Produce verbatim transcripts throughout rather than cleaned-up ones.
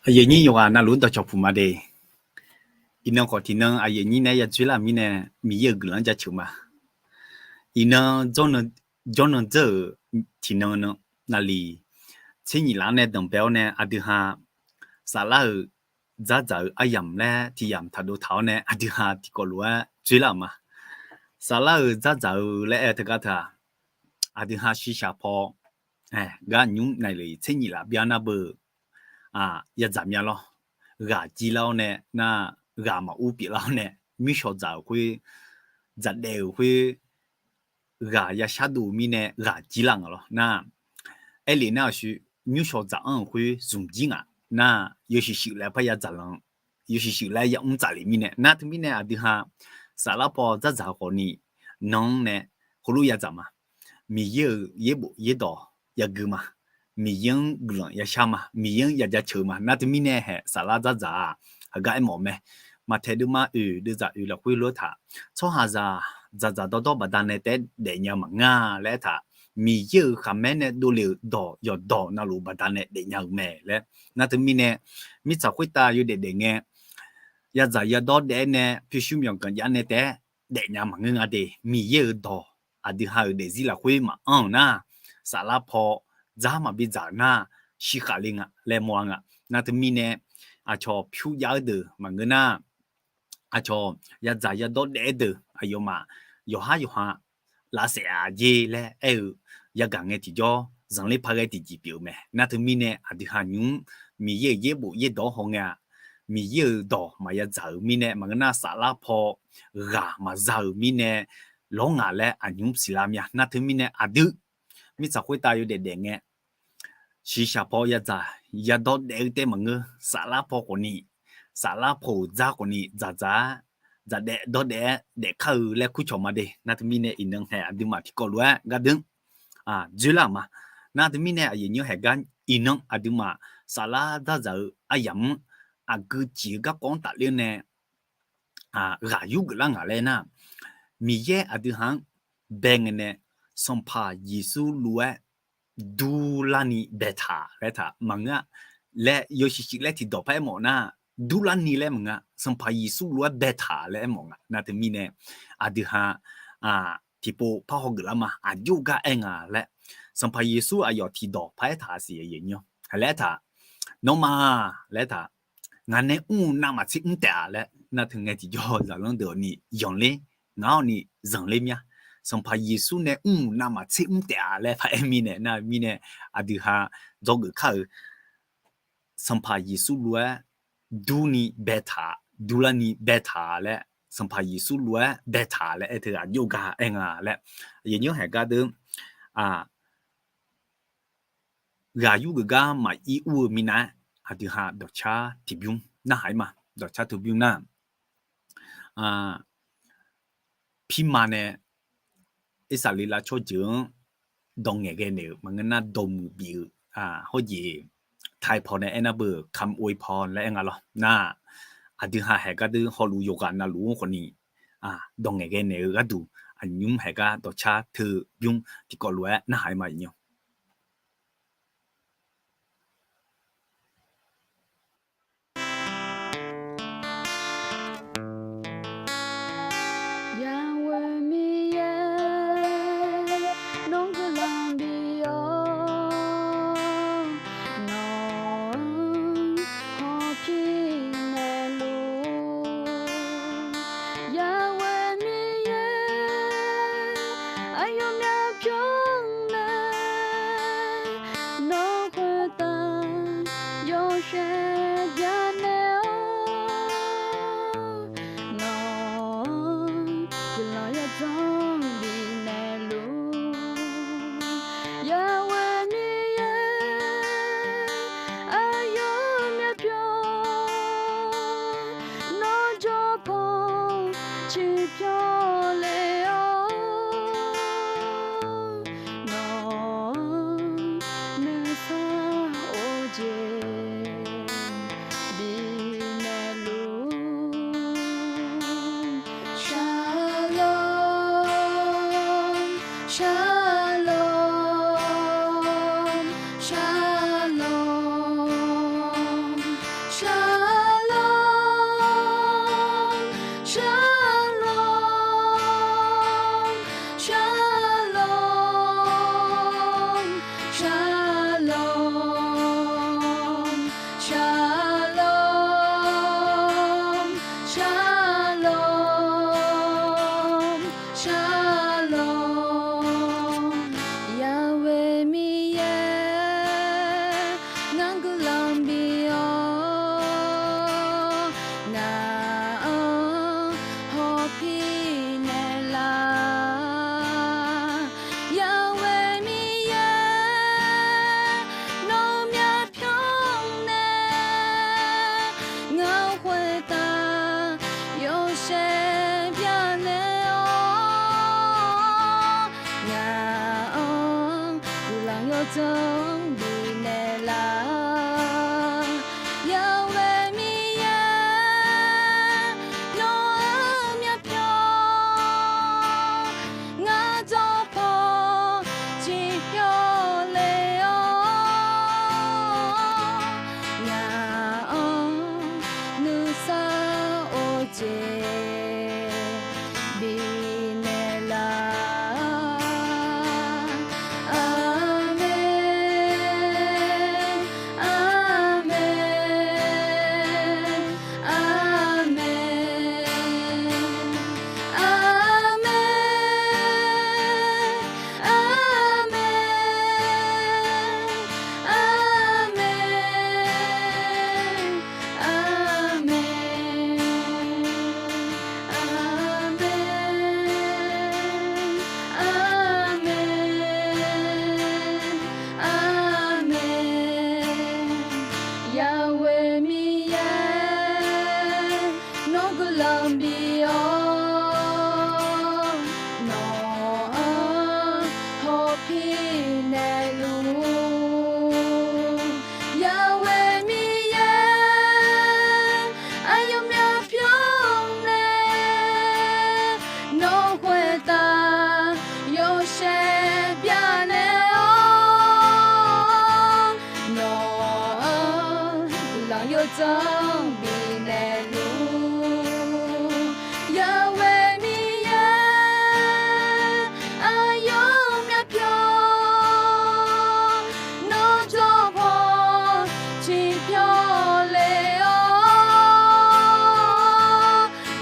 Aqyuif aqnyir yawqghaq navluf-anr dawqcawq puq ma de. Iqnan khawf tiqnan aqyuif aqnyir nae ya dzoerlar-euq mirnae, Miqyaer-euq guiqlanq-anr jaceuq ma. Iqnan jawrnan dzeur-euq tiqnan nan, naqliq tser nyif laf-anr nae danqbae-awr nae aqdui ha saflar-euq dzardzaq-eu aryamq laer tiq yamq taqdov taq-awr nae aqdui ha tiqkawv lof-aer dzoerlar-euq ma. Saflar-euq dzardzaq-eu laer aer-eu teugar teu-aq, aqdui ha shiqshaq paw gar nymr naqliq tser nyif laf byan nar beu yadzaq mya lawr. Ghaq jir lar-awr nae nar, ghaq maqur pyeuflar-awr nae, myrshawq dzaq-euq khoer, dzaqdaef-euq khoer, ghaq yashar dov-eu mirnae ghaq jir lar nga lawr nar, aerlef nar-euq shuif, myrshawq dzaq-anr-euq khoer zmq jir ngaq nar, yawshuif shuif laer par yadzaq lan, yawshuif shuif laer yamr tsaf lef mirnae nar, teumirnae aqdui ha saflar paw dzardzaq khawf ni, nan-anr nae heulof yadzaq ma. Miqyaer-euq yaerbof yaerdawq yagui ma. Miqyaer-anr guiqlanq yashar ma. Miqyaer-anr yajaceuq ma. Nar teumirnae haeq saflar dzardzaq-aq, heugar aermawf mae. Maqtaeq deuvma oeq deuvzaq oeq lafkhoer lof-aer taq, tsawrhaqzaq dzaqdzaq dawrdawr baqdanae taef-aer daefnya maqngeur-a laer aertaq, Miqyaer-euq khaqmaer nae dovle-euq dawq yawqdawq navluf baqdanae daefnya-euq mae laer. Nar teumirnae mirtsaq khoertav yawdaef daef ngae, yadzaq yadawr daef-aer nae pyurshuir myawqganq jav nae taef-aer daefnya maqngeur nga de. Miqyaer-euq dawq aqdui ha-euq daefzir lafkhoer maqanr-euq nar, saflar paw dzar maqbi dzaq-euq nar, shiqkhaq le nga laer mawr-a nga. Nar teumirnae aqcawq pyur jav-eu deuq maqngeur nar, aqcawq yadzaq yadawr daef-aer deuq aqyawfmaf yawqhar yawqha lavsaef-a jer laer aer-eu yagaq ngae tiqjawr zanqler par ghae tiqjeq pyeuf-eu mae. Nar teumirnae aqdui ha nymr Miqyaer-euq yaerbof yaerdawq-anr haw ngae-aq, Miqyaer-euq dawq maqya dzaq-euq mirnae maqngeur nar, saflar paw ghaq maqza-euq mirnae lawr ngaq laer aqnymr siqlar mya. Nar teumirnae aqdui mirtsaq khoertav yawdaef daef ngae, shiqshaq paw yadzaq yadawr daef-eu taef maqngeur, saflar paw khawf ni, saflar paw-euq dzar khawf ni dzaqdzaq-aer, dzaqdaef dawrdaef-aer daefkar-eu laer kurcawq ma de. Nar teumirnae iqnan haeq aqduimaf tiqkawv lof-aer gardeur dzoerlar-euq ma. Nar teumirnae aqyuif aqnyir haeq gar iqnan aqduimaf saflar dzardzaq-eu aryamq-anr aqgeu ciq-eu garkawv-anr tafler nae ghaq yurgeuf lar ngaq laer nar, Miqyaer aqdui ha-anr bae ngae nae Sanqpaq Yeqsur lof-aer durlarni baetaq laer taq maqngeur-a laer yawshuif shuif laer tiqdawq par aermawf nar, durlarni laer maqngeur-a, Sanqpaq Yeqsur lof-aer baetaq laer aermawf nga. Nar teumirnae aqdui ha tiqpov parhaw geuflar ma, aqjox gar aer nga laer, Sanqpaq Yeqsur aqyawf tiqdawq par aertaq siq aqyuif aqnyir-awr, haq laer aertaq, nawmaf laer aertaq, ngaq nae mr-eu navmaqtser mr taef-a laer nar teu ngae tiqjawr zaqlanr deuq-awq ni yanqler, ngaq-awq ni zanqler mya. Sanqpaq Yeqsur nae mr-euq navmaqtser mr taef-a laer paraer mirnae nar mirnae aqdui ha dzawgeuf kar-euq Sanqpaq Yeqsur lof-aer durni baetaq, durlarni baetaq laer, Sanqpaq Yeqsur lof-aer baetaq laer aer teu aqjox gar aer nga laer, aqyuif aqnyir haeq gardeur ghaq yurgeuf gar maqir ur-eu minav-aer aqdui ha dawqcar tiqbymr narhaq-ir ma. Dawqcar tiqbymr nar, pirma nae Irsaqleqlav tsawrjeuq-anr dawq ngaeqghae naeq-euq maqngeur nar, dawqmuiq bif-eu hawjeq taiq paw nae aernar beu kamq oe paw laer aer nga lawr nar, aqdui ha haeq gardeur hawluf yawqghaq navluf-anr khawf ni dawq ngaeqghae naeq-eu gharduq aqnymr haeq gar dawqcar tiqbymr tiqkawv lof-aer narhaq-ir ma iqnyir. Yawqha Miqyaer nawr guiqlanq bif-awr, nawq-anr hawpir naeqluf. Yawqha Miqyaer aqyawf myavpyawq nae nawr khoertav yawshaef byannaeq-awr, nawq-anr guiqlanq yawdzanr bifnaeq luf. Yawqha Miqyaer aqyawf myavpyawq nawr jawrpanq ciqpyawq le-awr, nawq-anr nuisar of jeq bifnaeq luf. Shalom, shalom, shalom. zanr bifnaeq laf-a. Yawqghaq Miqyaer, nawq-anr myavpyawq, ngar jawrpaw ciqpyawq le-awr, ngaq-anr nuisar-eu jeq bifnaeq laf-a. Aqmeq, aqmeq, aqmeq, aqmeq, aqmeq, aqmeq, aqmeq, aqmeq, aqmeq, aqmeq. Yawqghaq Miqyaer, nawr guiqlanq bif-awr, nawq-anr hawpir naeqluf. Yawqghaq Miqyaer, aqyawf myavpyawq nae nawq khoertav yawshaef byanaeq-awr, nawq-anr guiqlanq yawdzanr bifnaeq luf. Yawqghaq Miqyaer, aqyawf myavpyawq, nawr jawrpaw ciqpyawq le-awr,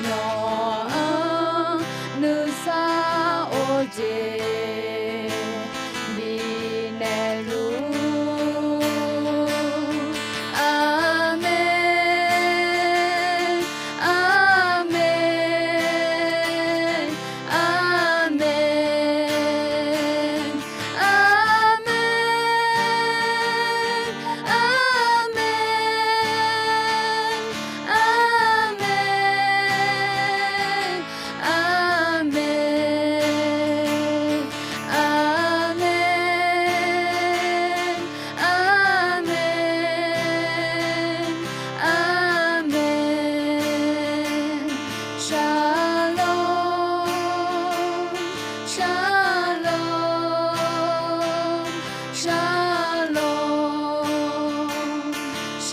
nawq-anr nuisar-eu jeq bifnaeq luf. Aqmeq, aqmeq, aqmeq, aqmeq, aqmeq, aqmeq, aqmeq, aqmeq, aqmeq, aqmeq. Shalom, shalom, shalom,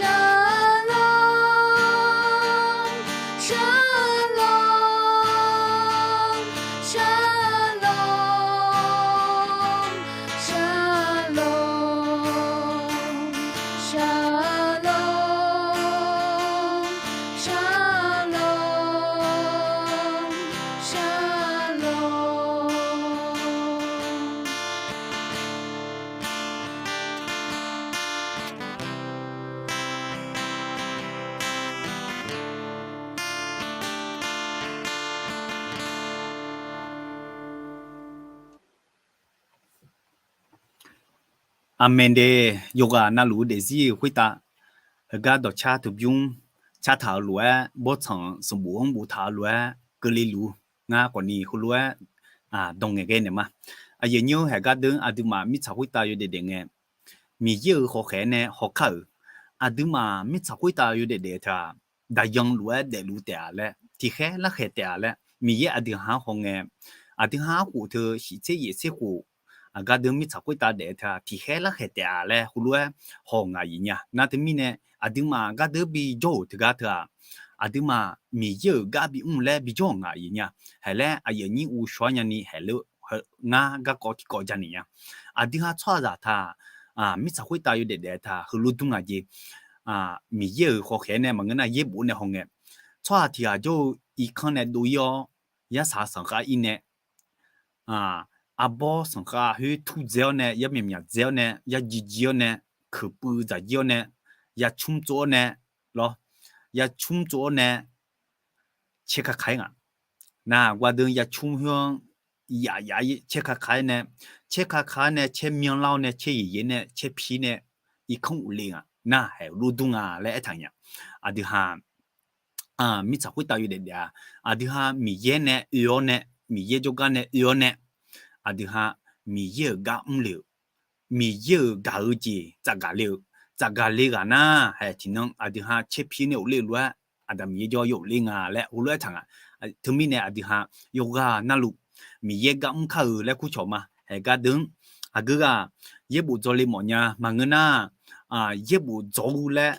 shalom, shalom, shalom, shalom, shalom, shalom, shalom. Aqmeq de. Yawqghaq navluf-eu daefzir-eu khoertav, heugar dawqcar teu bymr cartaq-eu lof-aer, bawrtsanq sanqbof-anr boftaq-eu lof-aer keuvle luf-eu, ngar khawfni heulof-aer dawq ngaeqghae naeq ma. Aqyuif aqnyir-anr haeq gardeur aqduimaf mirtsaq khoertav yawdaef daef ngae, Miqyaer-euq hawkhaeq nae hawkar-euq, aqduimaf mirtsaq khoertav yawdaef daef-eu teu-aq, daqyan lof-aer daefluf taef-a laer, tiqkhaer larkhaeq taef-a laer, Miqyaer aqdui ha-anr hawngae, aqdui ha arkhof teu shiqtser yaeqtser khof, aqgardeur mirtsaq khoertav daef-eu teu-aq, tiqkhaer larkhaeq taef-a laer heulof-aer haw ngaq iq nya. Nar teumirnae, aqduimaf gardeur bijawr-euq teugar teu-aq, aqduimaf Miqyaer-euq gar bimr laer bijawr-euq ngaq iq nya. Haeq laer aqyuif aqnyir uqshawr nyani haeq ler, ngar garkawv tiqkawv ja naeq nya. Aqdui ha tsawrhaqzaq taq, mirtsaq khoertav yawdaef daef-eu teu-aq, heulof dur ngaq jeq. Miqyaer-euq hawkhaeq nae maqngeur nar yaerbof nae hawngae, tsawrhaq tiq ghaq jawr-eu irkanr nae dov-ir-awr, yarsaq sanqkhav ir nae, arbawr sanqkhav khoer tur dzae-awr nae, yar myaqmyaq dzae-awr nae, yar jir jir-awr nae, keuqpuiv dzaq jir-awr nae, yacmr tsov-awr nae, lawr, yacmr tsov-awr nae, caer kakaq-aer ngaq. Nar gardeur yacmr khoer-anr yaf yaf caer kakaq-aer nae, caer kakaq-aer nae, caer myanrlar-awr nae, caer yaeq yaeq nae, caer pir nae, irkanr uqle ngaq. Nar haeq lof dur nga laer aertaq nya. Aqdui ha mirtsaq khoertav yawdaef daef-a, aqdui ha Miqyaer nae oe-awr nae, Miqyaer jawrgar nae oe-awr nae, aqdui ha Miqyaer-euq gar mrle-euq, Miqyaer-euq gaq-eu jeq tsafgaq le-eu, tsafgaq le ghaq nar, hae tiqnan aqdui ha caerpir nae ghofler-eu lof-aer, Aqda Miqyaer jawr yawghofler nga laer heulof-aer taq nga. Teumirnae aqdui ha yawqghaq navluf Miqyaer gar mr kar-eu laer kurcawq ma. Haeq gar deuq-anr aqgeu ghaq yaerbof dzawle mawf nya maqngeur nar, yaerbof dzawr-eu laer,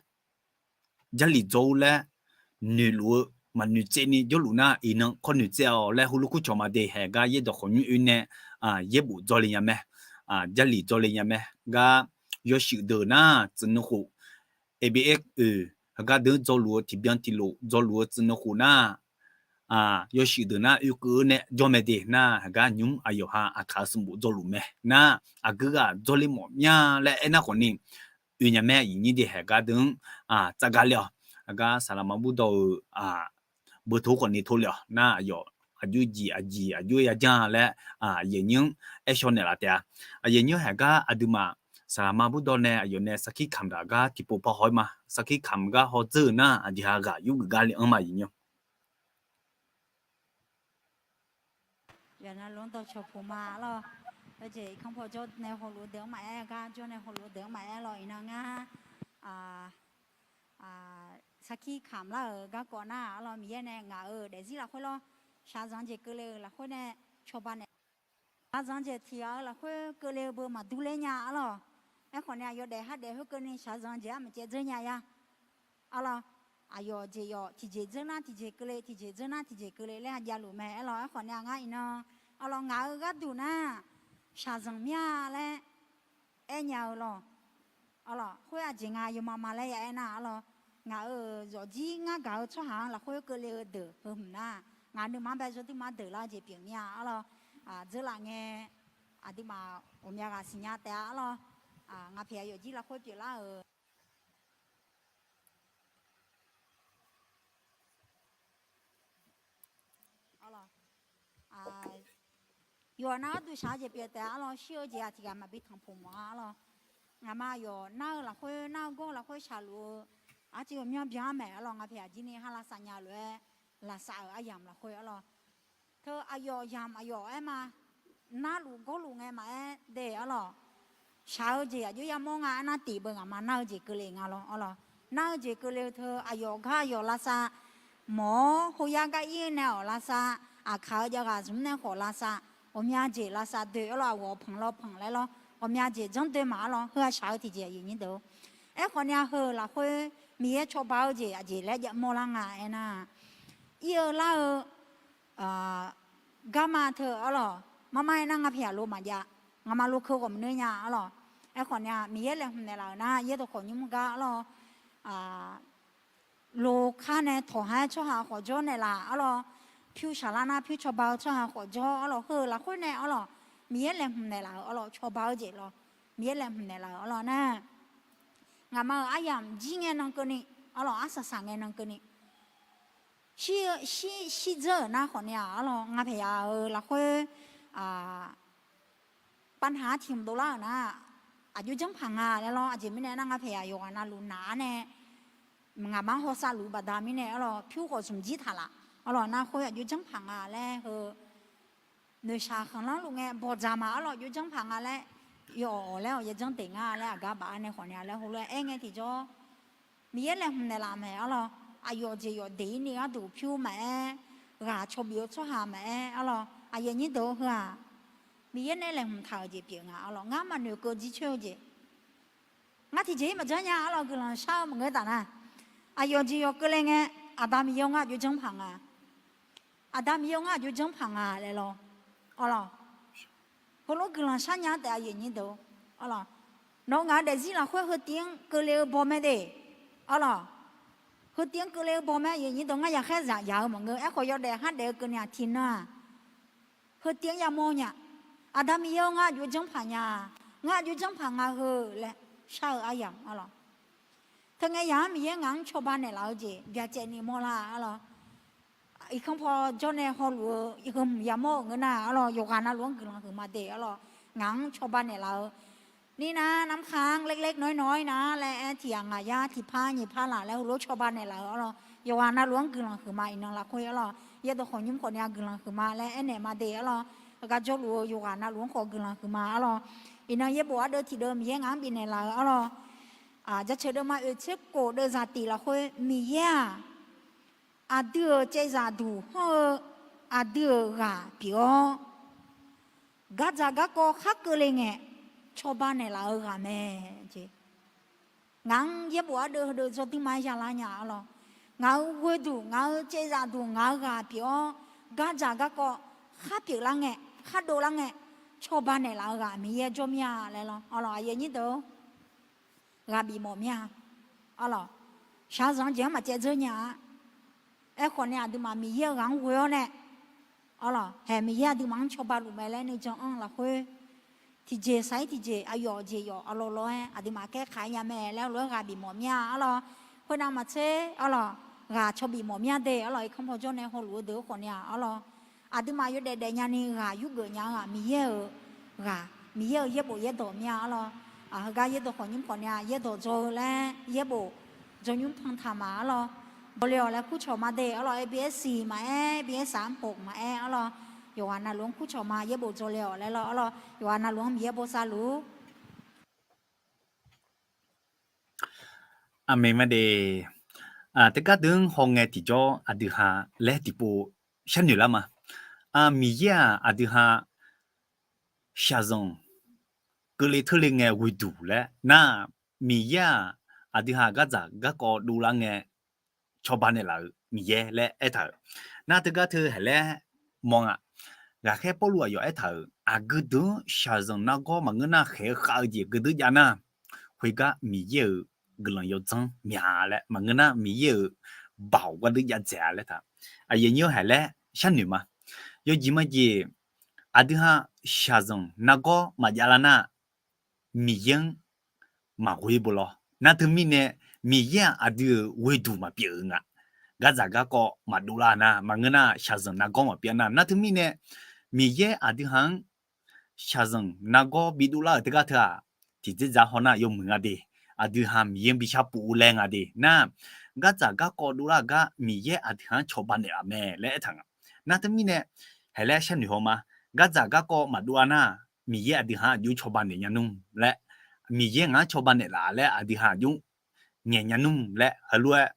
Jarlif dzawr-eu laer noeqluf-eu maqnoeq tsaev ni jawrluf nar, iqnan khawr noeq tsaev-awq laer heulof kurcawq ma de. Haeq gar yaerdawq khawqnymr oe nae yaerbof dzawle nya mae, Jarlif dzawle nya mae. Gar yawshuif deuq nar tsuif nui khof, aqbaf oe, haeq gar deuq dzawluf-eu tiqbyan tiqlof dzawluf-eu tsuif nui khof nar, yawshuif deuq nar oekeuv-eu nae jawr mae de nar, haeq gar nymr aqyawf ha aqkaq-eu sanqbof dzawluf mae nar, aqgeu ghaq dzawle mawf nya laer aernar khawfni oe nya mae. Aqyuif nyir de haeq gar deuq-anr tsafgaq le-awq. Haeq gar saqlaqma burdawv-euq beutoq khawfni tov le-awq nar, aqyawf aqjox jeq aqjeq aqjox yajanr laer aqyuif nyir-anr aershaw naeqlaf taef-a. Aqyuif nyir haeq gar aqduimaf saqlaqma burdawv nae aqyawf nae sarkir kamq daq gar tiqpov par haw-ir ma. Sarkir kamq gar hawdzeur-euq nar, aqdui ha ghaq yurgeuf gar le-anr ma aqyuif nyir. Yawqha navluf-anr dawqcawq puq ma arlawr. Yawjeq irkanr paw jawr nae hawluf-eu deuq-anr maqaer, gar jawr nae hawluf-eu deuq-anr maqaer lawr. Iqnan ngar sarkir kamq lar-euq garkawv nar arlawr, Miqyaer nae ngaq-euq daefzir lafkhoer lawr, shaqzanq jeq keuvle-eu lafkhoer nae cawba naeq, shaqzanq jeq tiq ghaq-eu lafkhoer keuvle-eu beu maqdur ler nya arlawr. Aerkhawf nae aqyawf daef har daef khoerkeuvni shaqzanq jeq-anr maqcaev dzeur nya ya arlawr. Aqyawf jeq yawf tiqjeq dzeur nar tiqjeq keuvle, tiqjeq dzeur nar tiqjeq keuvle laer ha javluf mae arlawr. Aerkhawf nae ngar iqnan arlawr, ngaq-euq gharduq nar shaqzanq mir-a laer aernya-eu lawr. Arlawr, khoer aqjeq nga yawma ma laer ya aernar arlawr, ngaq-euq zawqjir ngar gaq-eu tsawrhaq-anr lafkhoer keuvle-eu deuq heu hmq nar, ngaq nuima bae zawduima deuq lar-eu jeq pyeuf mir-a arlawr. Dzeurlaf ngae aqduimaf ghawqmya ghaq siqnya taef-a arlawr. Ngaq paeq aqyawf jir lafkhoer pyeuflar-euq yawqha nar gharduq shaq-eu jeq pyeuf taef-a arlawr. Shir-eu jeq-aq tiq ghaq maqbi tanqpuq mawf-a arlawr. Ngaqma yawf nar-eu lafkhoer, nar-eu gawr-eu lafkhoer shaqluf-eu arcuiv ghawqmyanr byan-ar maeq arlawr. Ngaq paeq aqjir ni ha lavsav nya lof-aer lavsav-euq aryamq lafkhoer arlawr. Teu aqyawf yamq aqyawf aer ma. Narluf gawrluf ngae maqaer de arlawr. Shaq-eu jeq aqjox yamawr nga aernar, tiq beu ngaqma nar-eu jeq keuvle nga lawr arlawr. Nar-eu jeq keuvle-eu teu aqyawf gar aqyawf lavsav mawf-awr, hoyar gar ir-eu nae-awq lavsav, aqkaq-eu javghaq zmq nae khawf lavsav, ghawqmya jeq lavsav doe arlawr. Aqghawq panq lawr panq laer lawr, ghawqmya jeq janr doe maq arlawr. Heu-aq shaq-eu tiqjeq aqyuif nyir deuq-or. Aerkhawf ni-a heu lafkhoer Miqyaer cawba-eu jeq aqjeq laer jav mawrlar nga aernar, ir-eu lar-eu garma teu arlawr, marmar aernar ngar paeq aqlo maqjav, ngaqma lo keuv ghawq maqneur nya arlawr. Aerkhawf ni-a Miqyaer laeqhmq naeqlaf-euq nar yaerdawq khawqnymr gar arlawr, lokar nae tawq ha-aer tsawrhaq khawf jawr naeqlaf arlawr. Pyur shaqlar nar pyur cawba-eu tsawrhaq khawf jawr arlawr. Heu-euq lafkhoer nae arlawr, Miqyaer laeqhmq naeqlaf-euq arlawr, cawba-eu jeq lawr, Miqyaer laeqhmq naeqlaf-euq arlawr nar, ngaqma-euq aryamq jir ngae nan keuvni arlawr, arsaq saq ngae nan keuvni shir, shirdzeur-euq nar khawf ni-aq arlawr, ngaq paeq yaq-euq lafkhoer pavnav-anr tiq mq dovlar-euq nar, aqjox janrpaq nga laer lawr. Aqjeq mirnae nar ngaq paeq yaq yawqghaq navluf naq-ar nae ngaqma-anr hawsav luf-eu baqda mirnae arlawr, pyur khawf zmq jir taq laf arlawr. Nar khoer aqjox janrpaq nga laer heu noeqshaq khanqlanr luf ngae bawqdzaq maq arlawr, aqjox janrpaq nga laer, yawawq laer-awq yajanr deq nga laer aqgar baf-ar nae khawf ni-a laer heulof-aer aer ngae tiqjawr Miqyaer laeqhmq naeqlaf mae arlawr. Aqyawf jeq yawf deq-ir ni gharduq pyur maqaer, ghaq cawbif-eu tsawrhaq maqaer arlawr. Aqyuif aqnyir deuq-or, heu-aq Miqyaer nae laeqhmq taq-euq jeq pyeuf nga arlawr. Ngar maqnoeq keuv jircoer-eu jeq, ngar tiqjeq-ir maqjanr nya arlawr. Guiqlanq shar-eu maqngeur taf nar, aqyawf jeq yawf keuvle ngae, Aqda Miqyaer-or ngar aqjox janrpaq nga. Aqda Miqyaer-or ngar aqjox janrpaq nga laer lawr arlawr. Heulof guiqlanq shar nya taef aqyuif aqnyir deuq-or arlawr. Nawq-eu ngaq-eu daefzir lafkhoer heu tiv-anr keuvle-eu baw mae de arlawr. Heu tiv-anr keuvle-eu baw mae aqyuif aqnyir deuq. Ngar yaqkhaer zaq yaq-eu maqngeur. Aerkhawf yawdaef khardaef-eu keuvni-aq tiqnan-aq, heu tiv-anr yamawr nya. Aqda Miqyaer-or ngar aqjox janrpaq nya. Ngar aqjox janrpaq nga heu laer shar-eu aryamq arlawr. Teungae yaq-anr Miqyaer ngaq-anr cawba naeqlaf-eu jeq byacaevni mawrlar arlawr. Irkanr paw jawr nae hawluf-eu heu hmq yamawr-euq ngeur nar arlawr, yawqghaq navluf-anr guiqlanq huiqma de arlawr. Ngaq-anr cawba naeqlaf-eu nirnar, น้ำค้าง เล็กๆ น้อยๆ นะ laer aer, tiq ghaq ngaq yar tiqpar nyiqpar laf laer heulof cawba naeqlaf-eu arlawr. Yawqghaq navluf-anr guiqlanq huiqma iqnan lafkhoer arlawr. Yaerdawq khawqnymr khawfni-a guiqlanq huiqma laer aernaeq ma de arlawr. Heugar jawrluf-eu yawqghaq navluf-anr khawf guiqlanq huiqma arlawr. Iqnan yaerbof ardeuv tiqdeuv Miqyaer ngaq-anr bifnaeq laf-eu arlawr. Aqjaceuq deuvma oeq tser khof deuv zaqtif lafkhoer Miqyaer-aq, aqdui-euq caevzaq duq hawr-eu aqdui-euq ghaq pyeuf-awr, gardzaq garkawv khar keuvle ngae, cawba naeqlaf-eu ghaq mae jeq. Ngaq-anr yaerbof ardeuv heudeuv jawrduir ma-aer yalar nya arlawr. Ngaq-euq ghoeduq, ngaq-euq caevzaq duq, ngaq-euq ghaq pyeuf-awr, gardzaq garkawv khar pyeuflar ngae, khar dovlar ngae, cawba naeqlaf-eu ghaq Miqyaer jawr mir-a laer lawr. Arlawr, aqyuif aqnyir deuq-or, ghaq bifmawf mir-a. Arlawr, shaqzanq-anr jeq-anr maqcaev dzeur nya-a. Aerkhawf nae aqduimaf Miqyaer-eu ghaq-anr ghoe-awr nae, arlawr, haeq Miqyaer aqduimaf-anr cawba luf mae laer nuijan anr-eu lafkhoer, tiqjeq saq-ir tiqjeq, aqyawf jeq yawf, aqlawq lawq-aer aqduimaf kaer kaq-ir nya mae laer heulof-aer ghaq bifmawf mir-a arlawr. Khoernav maqtser arlawr, ghaq caw bifmawf mir-a de arlawr. Irkanr paw jawr nae hawluf-eu deuq-anr khawf nae-aq arlawr, aqduimaf yawdaef daefnya ni ghaq yurgeuf nya-eu-aq Miqyaer-euq ghaq, Miqyaer-euq yaerbof yaerdawq mir-a arlawr. Heugar yaerdawq khawf nymr khawf nae-aq yaerdawq dzaw-eu laer yaerbof dzawnymr pan taq ma arlawr. Dawqle-awq laer kurcawq ma de arlawr. A B S maqaer, B S-aq mpoq maqaer arlawr. Yawqghaq navluf-anr kurcawq ma yaerbof dzaw le-awq laer lawr arlawr. Yawqghaq navluf-anr Miqyaer bosav luf-ur. Aqmeq ma de. Teugar deuq-anr hawngae tiqjawr aqdui ha laer tiqpov sharnoeq lar ma. Miqyaer-aq aqdui ha shaqzanq keuvle teurle ngae ghoeduq laer nar, Miqyaer-aq aqdui ha gardzaq garkawv dovlar ngae cawba naeqlaf-euq Miqyaer laer aertaq-euq. Nar teugar teu haeq laer mawr nga. Ghaqkhaer Pawrluv aqyawf aertaq-euq, aqgeu deuq-anr shaqzanq nargawr maqngeur nar khaeq-eu khav-eu jeq geu deuv jav nar, khoergar Miqyaer-euq guiqlanq yawdzanr mya laer maqngeur nar Miqyaer-euq baoq gar deuv jav dzaeq-a laer taq. Aqyuif aqnyir-anr haeq laer sharnoeq ma. Yawjeq majeq aqdui ha shaqzanq nargawr maqjav lar nar, Miqyaer-anr maqghoe bo lawr. Nar teumirnae Miqyaer-aq aqdui-euq ghoeduq maqpyeuf-eu nga. Gardzaq garkawv maqdov lar nar, maqngeur nar shaqzanq nargawr maqpyeuf nar. Nar teumirnae Miqyaer aqdui ha-anr shaqzanq nargawr bidov lar-euq teugar teu-aq, tiqdzerdzaq haw nar yawmuiq nga de. Aqdui ha Miqyaer-anr bishar pov-eu laer nga de. Nar, gardzaq garkawv dovlar-eu gar Miqyaer aqdui ha-anr cawba naeqlaf mae laer aertaq nga. Nar teumirnae haeq laer sharnoeq haw ma. Gardzaq garkawv maqdov lar nar, Miqyaer aqdui ha-anr aqjox cawba naeq nya nmr laer, Miqyaer ngaq-anr cawba naeqlaf laer aqdui ha aqjox ngaeq nya nmr laer heulof-aer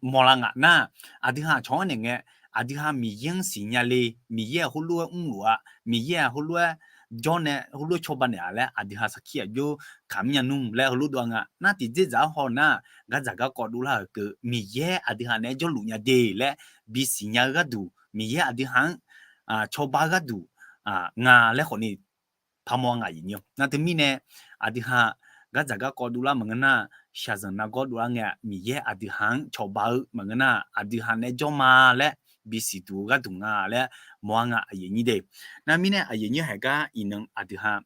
mawrlar nga nar, aqdui ha aqcawq-anr naeq ngae, aqdui ha Miqyaer-anr siqnya le, Miqyaer-aq heulof-aer mrluf-a, Miqyaer-aq heulof-aer jawr nae heulof-aer cawba naeq-a laer aqdui ha sarkir aqjox kamr nya nmr laer heulof dov-a nga. Nar tiqdzerdzaq-anr haw nar, gardzaq garkawv dovlar-euq keuv Miqyaer aqdui ha naeq-aer jawrluf nya de laer bisiq nya-eu gharduq Miqyaer aqdui ha-anr cawba-eu gharduq nga laer khawf ni parmawr ngaq aqyuif aqnyir-awr. Nar teumirnae aqdui ha gardzaq garkawv dovlar maqngeur nar, shaqzanq nargawr dovlar ngae-aq Miqyaer aqdui ha-anr cawba-eu maqngeur nar aqdui ha naeq-aer jawr ma laer bisiq duq-eu gharduq nga laer mawr-a nga aqyuif aqnyir de. Nar mirnae aqyuif aqnyir haeq gar iqnan aqdui ha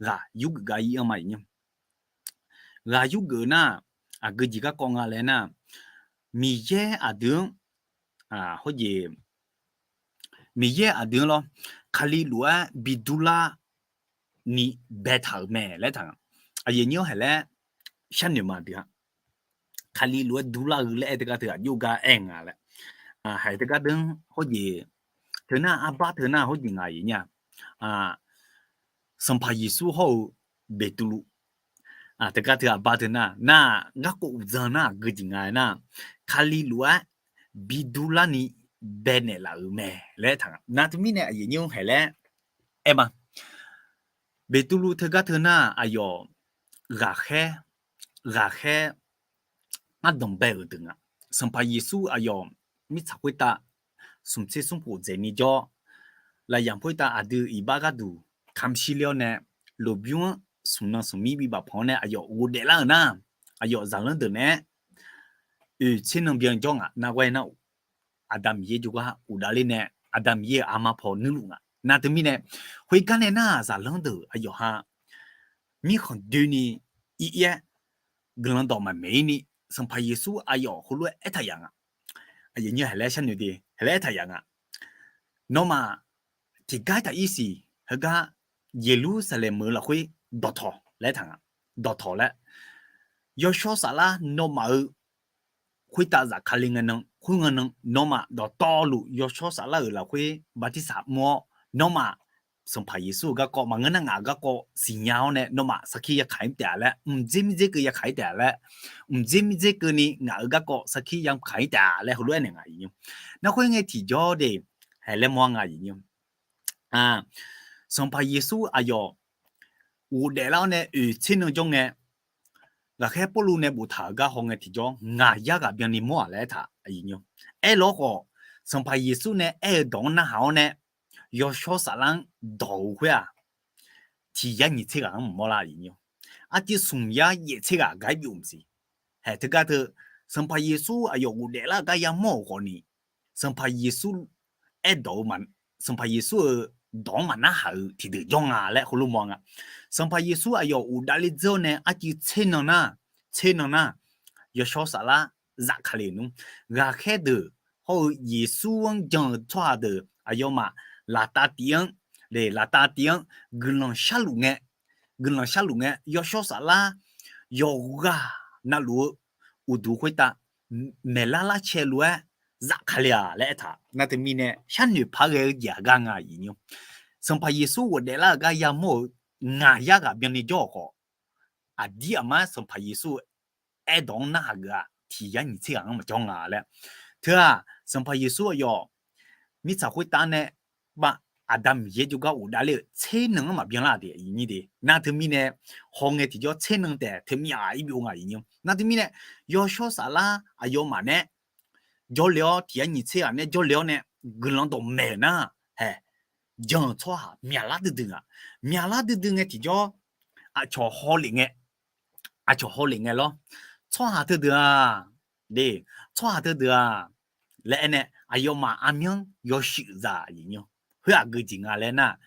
ghaq yurgeuf gar ir-anr ma aqyuif aqnyir. Ghaq yurgeuf nar, aqgeu jeq garkawv nga laer nar, Miqyaer aqdui-anr, hawjeq, Miqyaer aqdui-anr lawr, Kali lof-aer bidurlar ni baetaq-euq mae laer taq nga. Aqyuif aqnyir-anr haeq laer sharnoeq ma dui-a. Kali lof-aer durlar-eu laer aer teugar teu aqjox gar aer nga laer. Haeq teugar deuq-anr hawjeq, teu nar arbar teu nar hawjeq nga aqyuif aqnyir-a. Sanqpaq Yeqsur hawr-eu Beqtuvluv, teugar teu arbar teu nar, nar garkawv uqdzan nar aqgeu jeq nga aer nar, Kali lof-aer bidurlar ni baenaeq laf-euq mae laer taq nga. Nar teumirnae aqyuif aqnyir-anr haeq laer aer ma. Beqtuvluv teugar teu nar aqyawf ghaqkhaer, ghaqkhaer ardanq bae-euq deuq nga. Sanqpaq Yeqsur aqyawf mirtsaq khoertav smq tser smr khof dzaeqni jawr, lafyamq khoertav aqdui iqbax gharduq kamq shir ler-awr nae, lmqbymr-anr smq nan smq mir bibaf panq-awr nae aqyawf ghofdaef lar-euq nar, aqyawf zaqlanr deuq naeq-aer oeq tser nan byan jawr ngaq nar ghae nar, Aqda Miqyaer jawrgar uqdav ler nae, Aqda Miqyaer-euq armar paw nuirluf nga. Nar teumirnae, khoergar nae nar zaqlanr deuq aqyawf ha mirkhanq doeni ir-aer guiqlanq dawq maqmaeq ir ni, Sanqpaq Yeqsur aqyawf heulof-aer aertaq yaf nga. Aqyuif aqnyir haeq laer sharnoeq de, haeq laer aertaq yaf nga. Nawmaf tiqgar aertaq ir siq, heugar Yeqlursaqlaeq meuq-eu lafkhoer dawqtawq laer taq nga. Dawqtawq laer, yawshawr saflar nawmaf-euq khoertav zafkale ngae nan, khoerngae nan nawmaf dawqtawvluf yawshawr saflar-euq lafkhoer bartirsaq mr-awr nawmaf Sanqpaq Yeqsur-euq garkawv maqngeur nar ngaq-euq garkawv siqnya-awr nae nawmaf sarkir yakaq-ir taef-a laer, mqdzer mirdzer keuv yakaq-ir taef-a laer, mqdzer mirdzer keuvni ngaq-euq garkawv sarkir yakaq-ir taef-a laer heulof-aer naeq ngaq iqnymr. Narkhoer ngae tiqjawr de, haeq laer mawr-a ngaq iqnymr. Sanqpaq Yeqsur aqyawf ghofdaef lar-awr nae oeq tser nan jawr ngae, ghaqkhaer Pawrluv nae boftaq-euq gar haw ngae tiqjawr ngaq yar ghaq byanni mawr-aq laer aertaq iqnymr. Aerlof-aer khawf, Sanqpaq Yeqsur nae aer-eu dawq-anr narhaq-awr nae, yawshawr saflar-anr dawq-eu khoer-aq, tiq yar nyiq tser ghaq-anr maqmawr lar iqnymr. Arcuiv smq yar yaef tser ghaq gar byov maqsiq. Haeq teugar teu, Sanqpaq Yeqsur aqyawf ghofdaef lar-eu gar yamawr-euq khawfni, Sanqpaq Yeqsur aerdawq-eu, Sanqpaq Yeqsur-euq dawq-anr maqnarhaq-eu tiqdeuq jawr nga laer heulof mawr nga. Sanqpaq Yeqsur aqyawf ghofdaef ler dzeur-awr nae arcuiv tser nan nar, tser nan nar, yawshawr saflar zafkale nmr. Ghaqkhaer deuq hawr-eu Yeqsur-anr jan-eu tsawrhaq deuq aqyawfmaf laftav tif-anr, le laftav tif-anr guiqlanq sharluf ngae, guiqlanq sharluf ngae yawshawr saflar yawqghaq navluf-eu uqduq khoertav maeqlar lar cae lof-aer zafkale-aq laer aertaq. Nar teumirnae sharnoeq par ghae-eu jeq-aq gar nga iqnymr. Sanqpaq Yeqsur ghofdaef lar-euq gar yamawr-euq ngaq yar ghaq byanni jawr-awq khawf, aqdir aqmar Sanqpaq Yeqsur aerdawq-anr narhaq geuf-aq tiq yar nyiq tser ghaq-anr maqjawr nga laer. Teu-aq, Sanqpaq Yeqsur aqyawf mirtsaq khoertav nae bav Aqda Miqyaer jawrgar ghofdaef ler-euq tser nan-anr maqbyan lar de iqnyir de. Nar teumirnae hawngae tiqjawr tser nan taef teumirnae-aq ir byov nga iqnyir. Nar teumirnae yawshawr saflar aqyawfmaf nae jawrle-awr tiq yar nyiq tser ghaq nae jawrle-awr nae guiqlanq dawqmaeq-euq nar, haeq, jan-euq tsawrhaq myaqlar duidui nga. Myaqlar duidui ngae tiqjawr aqcawq hawlef ngae, aqcawq hawlef ngae lawr, tsawrhaq teudeuq-aq, de, tsawrhaq teudeuq-aq laer aernae aqyawfmaf armyanr yawshuif zaq iqnyir. Khoer-aq geujeq nga laer nar,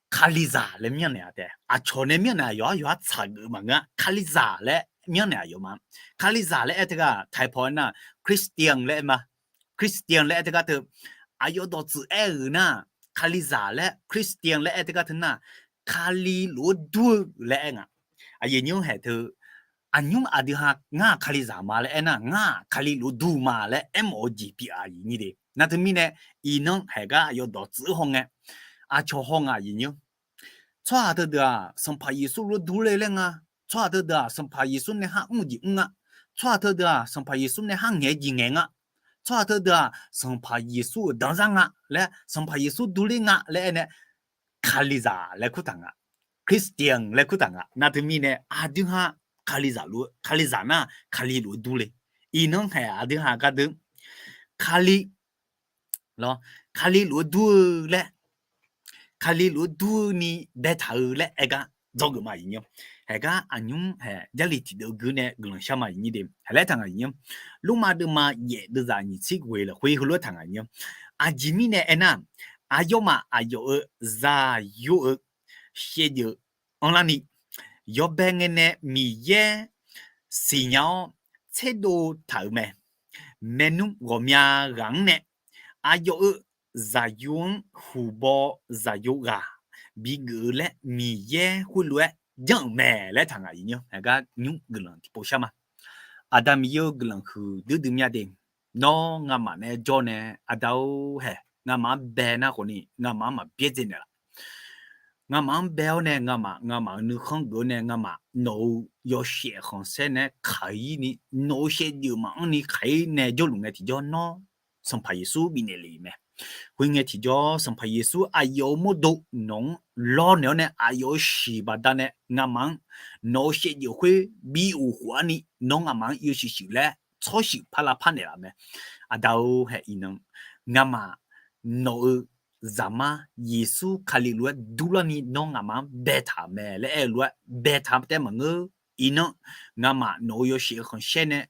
Kalizaq laer myanrnaeq-a taef. Aqcawq nae myanrnaeq aqyawf-anr yawqha tsaqgeuf maqngeur-a. Kalizaq laer myanrnaeq aqyawfmaf. Kalizaq laer aer teugar taiq paw-aer nar, Christian laer aer ma. Christian laer aer teugar teu, aqyawf dawqtsuif aer-euq nar, Kalizaq laer Christian laer aer teugar teu nar, Kali lof-aer dur-eu laer aer nga. Aqyuif nymr haeq teu, aqnymr aqdui ha ngar-aq Kalizaq ma laer aernar, ngar-aq Kali lof-aer dur ma laer aermawf-eu jeq pyeuf-a iqnyir de. Nar teumirnae iqnan haeq gar aqyawf dawqtsuif-anr hawngae, aqcawq haw nga iqnyir. Tsawrhaq teudeuq-aq Sanqpaq Yeqsur lof-aer durler laer nga. Tsawrhaq teudeuq-aq Sanqpaq Yeqsur nae har mr-eu jeq mr nga. Tsawrhaq teudeuq-aq Sanqpaq Yeqsur nae har ngaeq-eu jeq ngaeq nga. Tsawrhaq teudeuq-aq Sanqpaq Yeqsur-euq danzar nga laer, Sanqpaq Yeqsur durler nga laer aernae, Kalizaq laer kurtaq nga, Christian laer kurtaq nga. Nar teumirnae aqdui ha Kalizaq lof-aer, Kalizaq nar Kali lof-aer durler. Iqnan haeq aqdui ha gardeur, Kali lawr, Kali lof-aer dur-eu laer, Kali lof-aer durni baetaq-eu laer aer gar dzawgeuf ma iqnyir. Haeq gar aqnymr haeq Jarlif tiqdeuv gui nae guiqlanq shar ma iqnyir de. Haeq laer taq nga iqnyir. Lormav deuvma yaef deuvzaq nyiq tser ghoeq lafkhoer heulof-aer taq nga iqnyir. Aqjeq mirnae aernar, aqyawfmaf aqyawf-euq zaqyo-eu shaevdzeuf anrlarni, yawbae ngae nae Miqyaer siqnya-awr tserdov taq-euq mae. Maernmr ghawqmya ghaq-anr nae aqyawf-euq zaqyo-anr huqbaw zaqyo ghaq bigeuf-eu laer Miqyaer khoerlof-aer janr-euq mae laer taq nga iqnyir. Haeq gar nymr guiqlanq tiqpov shar ma. Aqda Miqyaer-eu guiqlanq huiqdui dui mya de. Nawr ngamaf nae jawr nae, Aqda-or haeq, ngamaf-anr bae nar khawfni ngamaf-anr maqbyaerdzae naeqlaf. Ngamaf-anr bae-awr nae ngamaf, ngamaf-euq nuikhanr geuf-awr nae ngamaf nawq-euq yawshaef khanqsaer nae kaq-ir ni, nawq-euq shaevdzeuf maqanr ni kaq-ir nae jawrluf ngae tiqjawr nawr Sanqpaq Yeqsur bifnaeq lef-euq mae. Khoerngae tiqjawr Sanqpaq Yeqsur aqyawf-euq mawrdo nawq-anr lawrnaeq-awr nae aqyawf-euq shiq baqdanae ngamaf-anr nawq-euq shaevdzeuf khoer bi uqkhof-ar ni nawr ngamaf-anr yawshuif shuif laer tsawrshuif par lavpar naeqlaf mae. Aqda-or haeq iqnan, ngamaf nawq-euq Zaqmar Yeqsur Kali lof-aer durlarni nawr ngamaf-anr baetaq-euq mae laer aer-eu lof-aer baetaq-eu taef maqngeur. Iqnan, ngamaf nawq-euq yawshaef-eu khanqsaer nae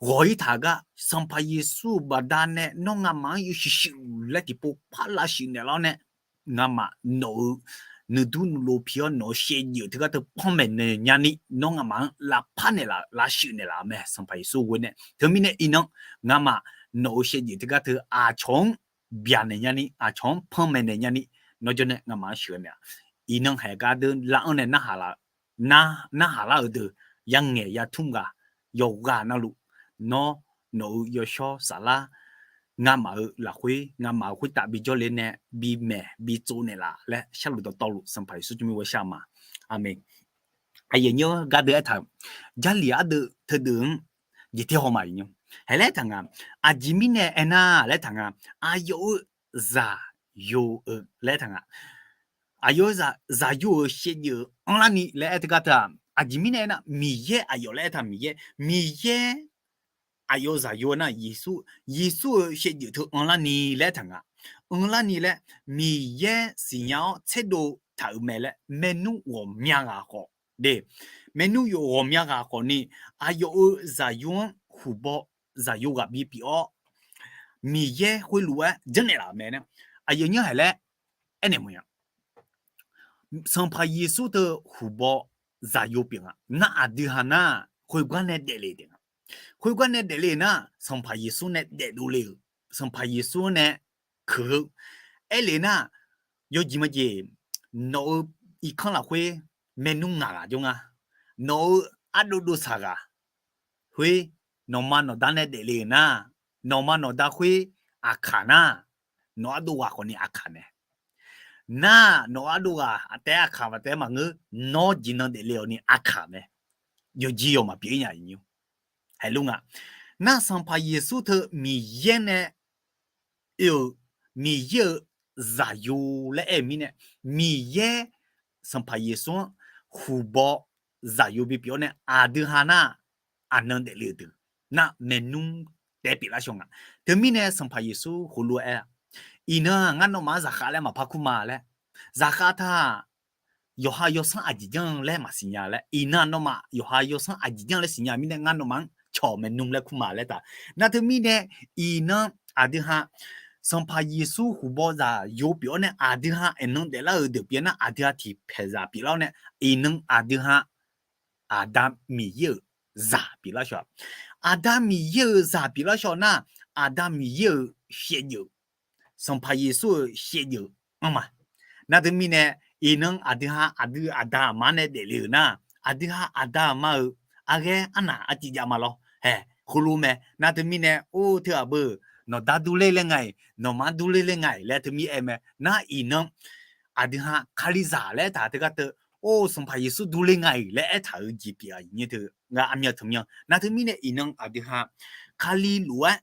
ghawq-ir taq gar Sanqpaq Yeqsur-euq baqdanae nawr ngamaf-anr yawshuif shuif laer tiqpov par lavshuif naeqlaf-awr nae, ngamaf nawq-euq nuidur nuilov pi-awr nawq-euq shaevdzeuf teugar teu panmaeq naeq nyani nawr ngamaf-anr lavpar naeqlaf lavshuif naeqlaf-euq mae. Sanqpaq Yeqsur ghoe nae teumirnae iqnan, ngamaf nawq-euq shaevdzeuf teugar teu aqcawq-anr byaqnaeq nyani, aqcawq-anr panmaeq naeq nyani, nawr jawr nae ngamaf-anr sheuqghae naeq-a. Iqnan haeq gar deur lar-anr nae narhaq laf-eu nar, narhaq lar-euq deuq yangaeq yatmr ghaq yawqghaq navluf, nawr nawq-euq yawshawr saflar ngamaf-euq lafkhoer ngamaf-euq khoertav bijawr le nae bimaeq bitsov naeqlaf laer sharluf dawqtawvluf Sanqpaq Yeqsur tsawrmyanr ghoe shar ma. Aqmeq. Aqyuif aqnyir gardeuv aertaq-euq, Jarlif ardeuv teudeuv-anr jeq ter haw ma. Haeq laer aertaq nga, aqjeq mirnae aernar laer aertaq nga, aqyawf-euq zaqyo-eu laer aertaq nga, aqyawf-eu zaqyo-euq shaevdzeuf anrlarni laer aer teugar teu-aq, aqjeq mirnae aernar, Miqyaer aqyawf laer aertaq Miqyaer, Miqyaer aqyawf-eu zaqyo nar Yeqsur, Yeqsur-euq shaevdzeuf teu anrlarni laer aertaq nga. Anrlarni laer, Miqyaer siqnya-awr tserdov taq-euq mae laer maernmr ghawqmya ghaq khawf de, maernmr yawf ghawqmya ghaq khawfni, aqyawf-euq zaqyo-anr huqbaw zaqyo ghaq bipyeuf-awr, Miqyaer khoerlof-aer janrnaeq laf-euq mae nar, aqyuif aqnyir haeq laer aernaeq mawf-a. Sanqpaq Yeqsur teu huqbaw zaqyo pyeuf nga. Nar aqdui ha nar, khoergar nae daefle taef nga. Khoergar nae daefle nar, Sanqpaq Yeqsur nae daefdov le-euq, Sanqpaq Yeqsur-anr nae keuq-eu. Aerle nar, yawjeq majeq, nawq-euq irkanr lafkhoer maernmr ngaq ghaq jawr nga. Nawq-euq ardov dov saq ghaq khoer, nawqma nawqda nae daefle-euq nar, nawqma nawqda khoer aqkaq nar, nawq ardov ghaq khawfni aqkaq mae. Nar, nawq ardov ghaq taef-aer aqkaq maqtaef-aer maqngeur, nawr jeq nan daefle-awq ni aqkaq mae. Yawqjeq yawq maqpyeuf-ir nya. Haiq lor nga. Nar Sanqpaq Yeqsur teu Miqyaer nae oe-euq, Miqyaer-euq zaqyo laer aer-eu mirnae, Miqyaer Sanqpaq Yeqsur-anr huqbaw zaqyo bipyeuf-awr nae aqdui ha nar, aqnan daefle-euq deuq nar maernmr taef pyeuflar shaw nga. Teumirnae Sanqpaq Yeqsur heulof-aer aer-a, iqnan ngar nawmaf-anr zaqkhav laer maqpar kur ma laer, zaqkhav taq yawqha yawsanr aqjeq janr laer maqsiqnya laer, iqnan nawmaf yawqha yawsanr aqjeq janr laer siqnya mirnae ngar nawmaf-anr cawq maernmr laer kur ma laer taq. Nar teumirnae iqnan aqdui ha Sanqpaq Yeqsur huqbaw zaqyo pyeuf-awr nae aqdui ha iqnan daeflar-euq deuq pyeuf nar, aqdui ha tiqpaeq zaq pyeuflar-awr nae, iqnan aqdui ha Aqda Miqyaer-euq zaq pyeuflar shaw-a. Aqda Miqyaer-euq zaq pyeuflar shaw nar, Aqda Miqyaer-euq shaevdzeuf, Sanqpaq Yeqsur-euq shaevdzeuf anr ma. Nar teumirnae, iqnan aqdui ha aqdui aqda aqma nae daefle-euq nar, aqdui ha aqda aqma-euq arghaer arnaq arciv jav ma lawr. Haeq, heulof mae. Nar teumirnae, or, teu aqbeu, nawqda durler laer nga-iq, nawqma durler laer nga-iq laer teumir aer mae. Nar iqnan aqdui ha Kalizaq laer aertaq teugar teu, or, Sanqpaq Yeqsur durler nga-iq laer aertaq-euq jeq pyeuf-a. Aqnyir teu ngar armyan teumyan. Nar teumirnae iqnan aqdui ha Kali lof-aer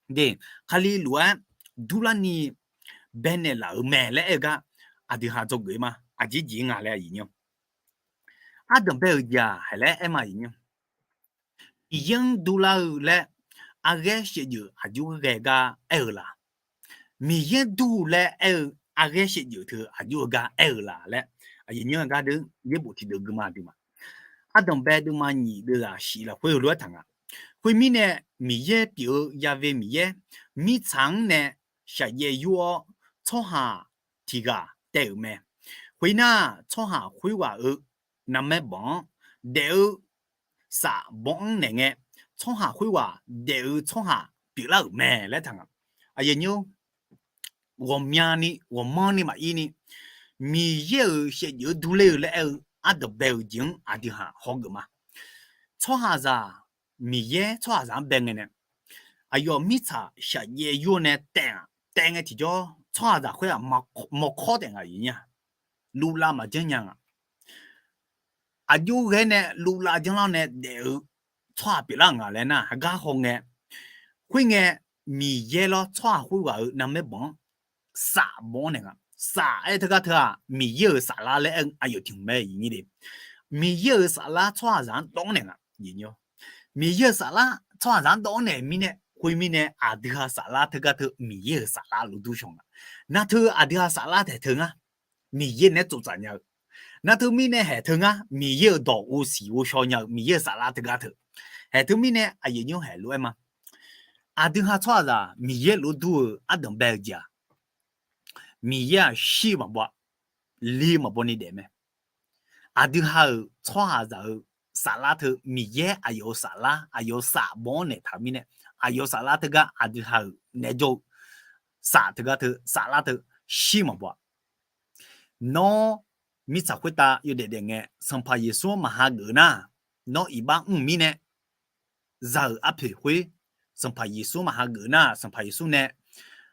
de, Kali lof-aer durlarni baenaeq laf-euq mae laer aer-eu gar, aqdui ha dzawgeuf-ir ma. Aqjeq jeq nga laer aqyuif nymr, ardanq bae-euq jeq-aq haeq laer aer ma aqyuif nymr. Miqyaer-anr durlar-eu laer arghaer shaevdzeuf aqjox ghae gar aer-eu la? Miqyaer dur laer aer-eu arghaer shaevdzeuf teu aqjox-eu gar aer-eu la laer, aqyuif nymr gardeur yaerbof tiqdeuv gui ma aqduimaf. Ardanq bae deuvma nyiq deuvzaq shif lafkhoer heulof-aer taq nga. Khoermirnae, Miqyaer pyeuf-eu Ya've Miqyaer, mirtsaq-anr nae shaqjaev yur-awr, tsawrhaq tiq ghaq taev-euq mae. Khoernar, tsawrhaq khoerghaq-euq narmaer banq-anr daef-eu saf banq-anr naeq ngae, tsawrhaq khoerghaq daef-eu tsawrhaq pyeuflar-euq mae laer taq nga. Aqyuif nymr, ghawqmyani ghawqmanrni maqir ni, Miqyaer-euq shaevdzeuf-eu durler-eu laer aer-eu ardanq bae-euq jeq-anr aqdui ha hawgeuf ma. Tsawrhaqzaq, Miqyaer tsawrhaqzaq-anr bae ngae nae, aqyawf mirtsaq shaqjaev yur-eu nae taev-aq, taev ngae tiqjawr tsawrhaqzaq khoer-aq mawrkawr taef nga aqyuif nymr-a. Luvlav maqjanr nya nga. Aqjox ghae nae luvlav janrlar nae daef-eu tsawrhaq pyeuflar-euq nga laer nar, gar haw ngae, khoerngae, Miqyaer lawr tsawrhaq khoerghaq-euq narmaer banq-anr saf banq-anr naeq nga. Saf aer teugar teu-aq, Miqyaer-euq saflar laer aer-eu aqyawf tiq hmq mae aqyuif nymr de. Miqyaer-euq saflar tsawrhaqzaq-anr dawv-anr naeq nga. Miqyaer-euq saflar tsawrhaqzaq-anr dawv-anr naeq mirnae, khoermirnae aqdui ha saflar teugar teu Miqyaer-euq saflar lof dur shaw nga. Nar teu aqdui ha saflar taeq teu ngar, Miqyaer naeq-aer tsoftsaf nya-eu. Nar teumirnae haeq teu ngar, Miqyaer-euq dawq ghovsiq ghovshaw nya-eu Miqyaer-euq saflar teugar teu. Haeq teumirnae aqyuif nymr haeq lof-aer ma. Aqdui ha tsawrhaqzaq Miqyaer lof dur-eu ardanq bae-eu jeq-aq, Miqyaer-aq shir-eu maqbaw, li maqbaw ni daef mae. Aqdui ha-euq tsawrhaqzaq-euq saflar teu Miqyaer aqyawf-euq saflar, aqyawf-euq saf banq-anr naeq taq-eu mirnae, aqyawf-euq saflar teugar aqdui ha-euq naeq jawr-eu saf teugar teu saflar teu shir maqbaw-a. Nawr mirtsaq khoertav yawdaef daef ngae, Sanqpaq Yeqsur-anr maqha geuf nar, nawr iqbax mr-euq mirnae, za-euq arpoeq khoer, Sanqpaq Yeqsur maqhageuf nar, Sanqpaq Yeqsur nae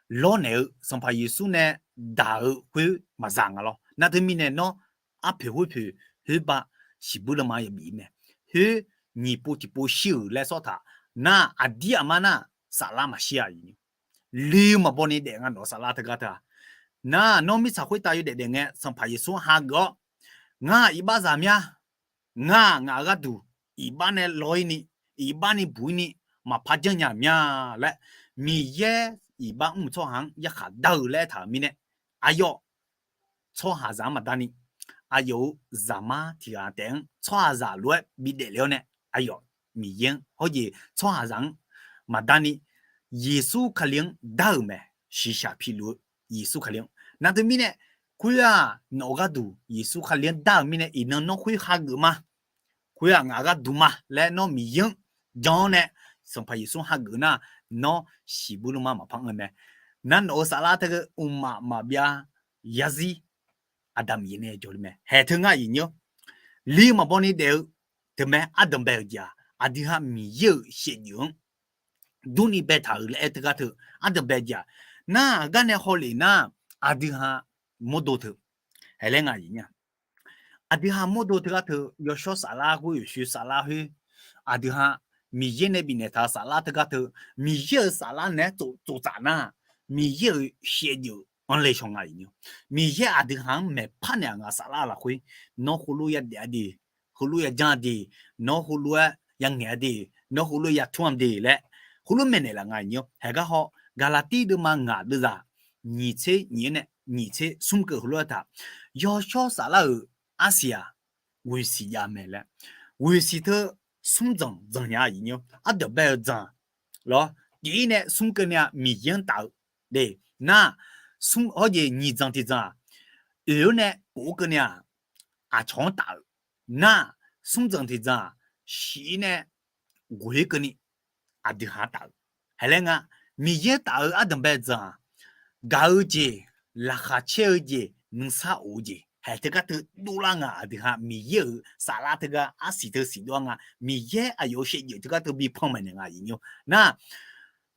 lawrnaeq-eu, Sanqpaq Yeqsur nae daq-eu khoer maqza nga lawr. Nar teumirnae nawr arpoeq khoerpoeq khoerbav siqbuir lanma yabif mae. Khoer nyiq pov tiqpov shir-euq laer sawr taq. Nar aqdir aqmar nar saflar maqshir-a. Li maqbaw ni daef nga nawq-eu saflar teugar teu-aq. Nar nawr mirtsaq khoertav yawdaef daef ngae Sanqpaq Yeqsur hageuf-awr, ngar iqbaxzaq mya, ngar ngaq-euq gharduq iqbax nae law-ir ni, iqbax ni buq-ir ni, maqpar janrnya mya laer, Miqyaer iqbax mr-eu tsawrhaq-anr yarkhaq dar-eu laer aertaq-euq mirnae, aqyawf tsawrhaqzaq-anr maqdarni, aqyawf-euq zaqmar tiq ghaq taef-anr tsawrhaqzaq lof-aer bidaef le-awr nae, aqyawf Miqyaer-anr hawjeq tsawrhaqzaq-anr maqdarni, Yeqsur Kali-anr dar-euq mae. Shiqshaq piluf-eu Yeqsur Kali-anr. Nar teumirnae, khoer-aq nawq-eu gharduq Yeqsur Kali-anr dar-euq mirnae iqnan nawr khoer hageuf ma. Khoer-aq ngaq gharduq ma laer nawr Miqyaer-anr jan-awr nae, Sanqpaq Yeqsur hageuf nar, nawr siqbuir lanma maqpar anr-eu mae. Nar nawq-eu saflar teu mqmaq maqbyav yarzir Aqda Miqyaer nae jawr le mae. Haeq teu ngar iqnyir-awr, li maqbaw ni daef-eu teumae ardanqbae-euq jeq-aq, aqdui ha Miqyaer-euq shaevdzeuf-anr durni baetaq-euq laer aer teugar teu ardanqbae jeq-aq, nar aqgar nae hawlef nar, aqdui ha mawrdo teu, haeq laer nga iqnyir-a. Aqdui ha mawrdo teugar teu yawshawr saflar khoer, yawshoe saflar khoer, aqdui ha Miqyaer nae bifnaeq taq-eu saflar teugar teu, Miqyaer-euq saflar naeq-aer tsoftsaf nar, Miqyaer-euq shaevdzeuf anr le shaw nga iqnyir-awr, Miqyaer aqdui ha-anr maeqpar naeq-a nga saflar lafkhoer, nawr heulof yadaef-a de, heulof yajanr-a de, nawr heulof-aer yangaeq-a de, nawr heulof-aer yatmr-a de laer, heulof maeqnaeq laf nga iqnyir-awr. Haeq gar haw, Gaqlaqtir deuvma ngaq deuvzaq nyiq tser nyiq nae nyiq tser smr keuv heulof-aer taq, yawshawr saflar-euq arsiq-aq, ghoeqsiq jav mae laer, ghoeqsiq teu smr dzanq dzanq nya iqnyir-awr, ardanqbae-euq dzanq lawr, tiq ir nae smr keuv nae-aq Miqyaer-anr taf-eu de, nar, smr hawjeq nyiq dzanq tiq dzanq-aq, oeq-awr nae kof-aer keuv nae-aq, aqcawq-anr taf-euq, nar, smr dzanq tiq dzanq-aq, shiq ir nae ghoeq-aer keuvni aqdui ha-anr taf-euq. Haeq laer nga, Miqyaer taf-eu ardanqbae dzanq-aq, gaq-eu jeq, laqkhaq caer-eu jeq, nuisar of-eu jeq, haeq teugar teu dovlar nga aqdui ha Miqyaer-euq saflar teugar arsiq teu siqdov-a nga, Miqyaer aqyawf-euq shaevdzeuf teugar teu bi panmaeq naeq nga iqnyir-awr. Nar,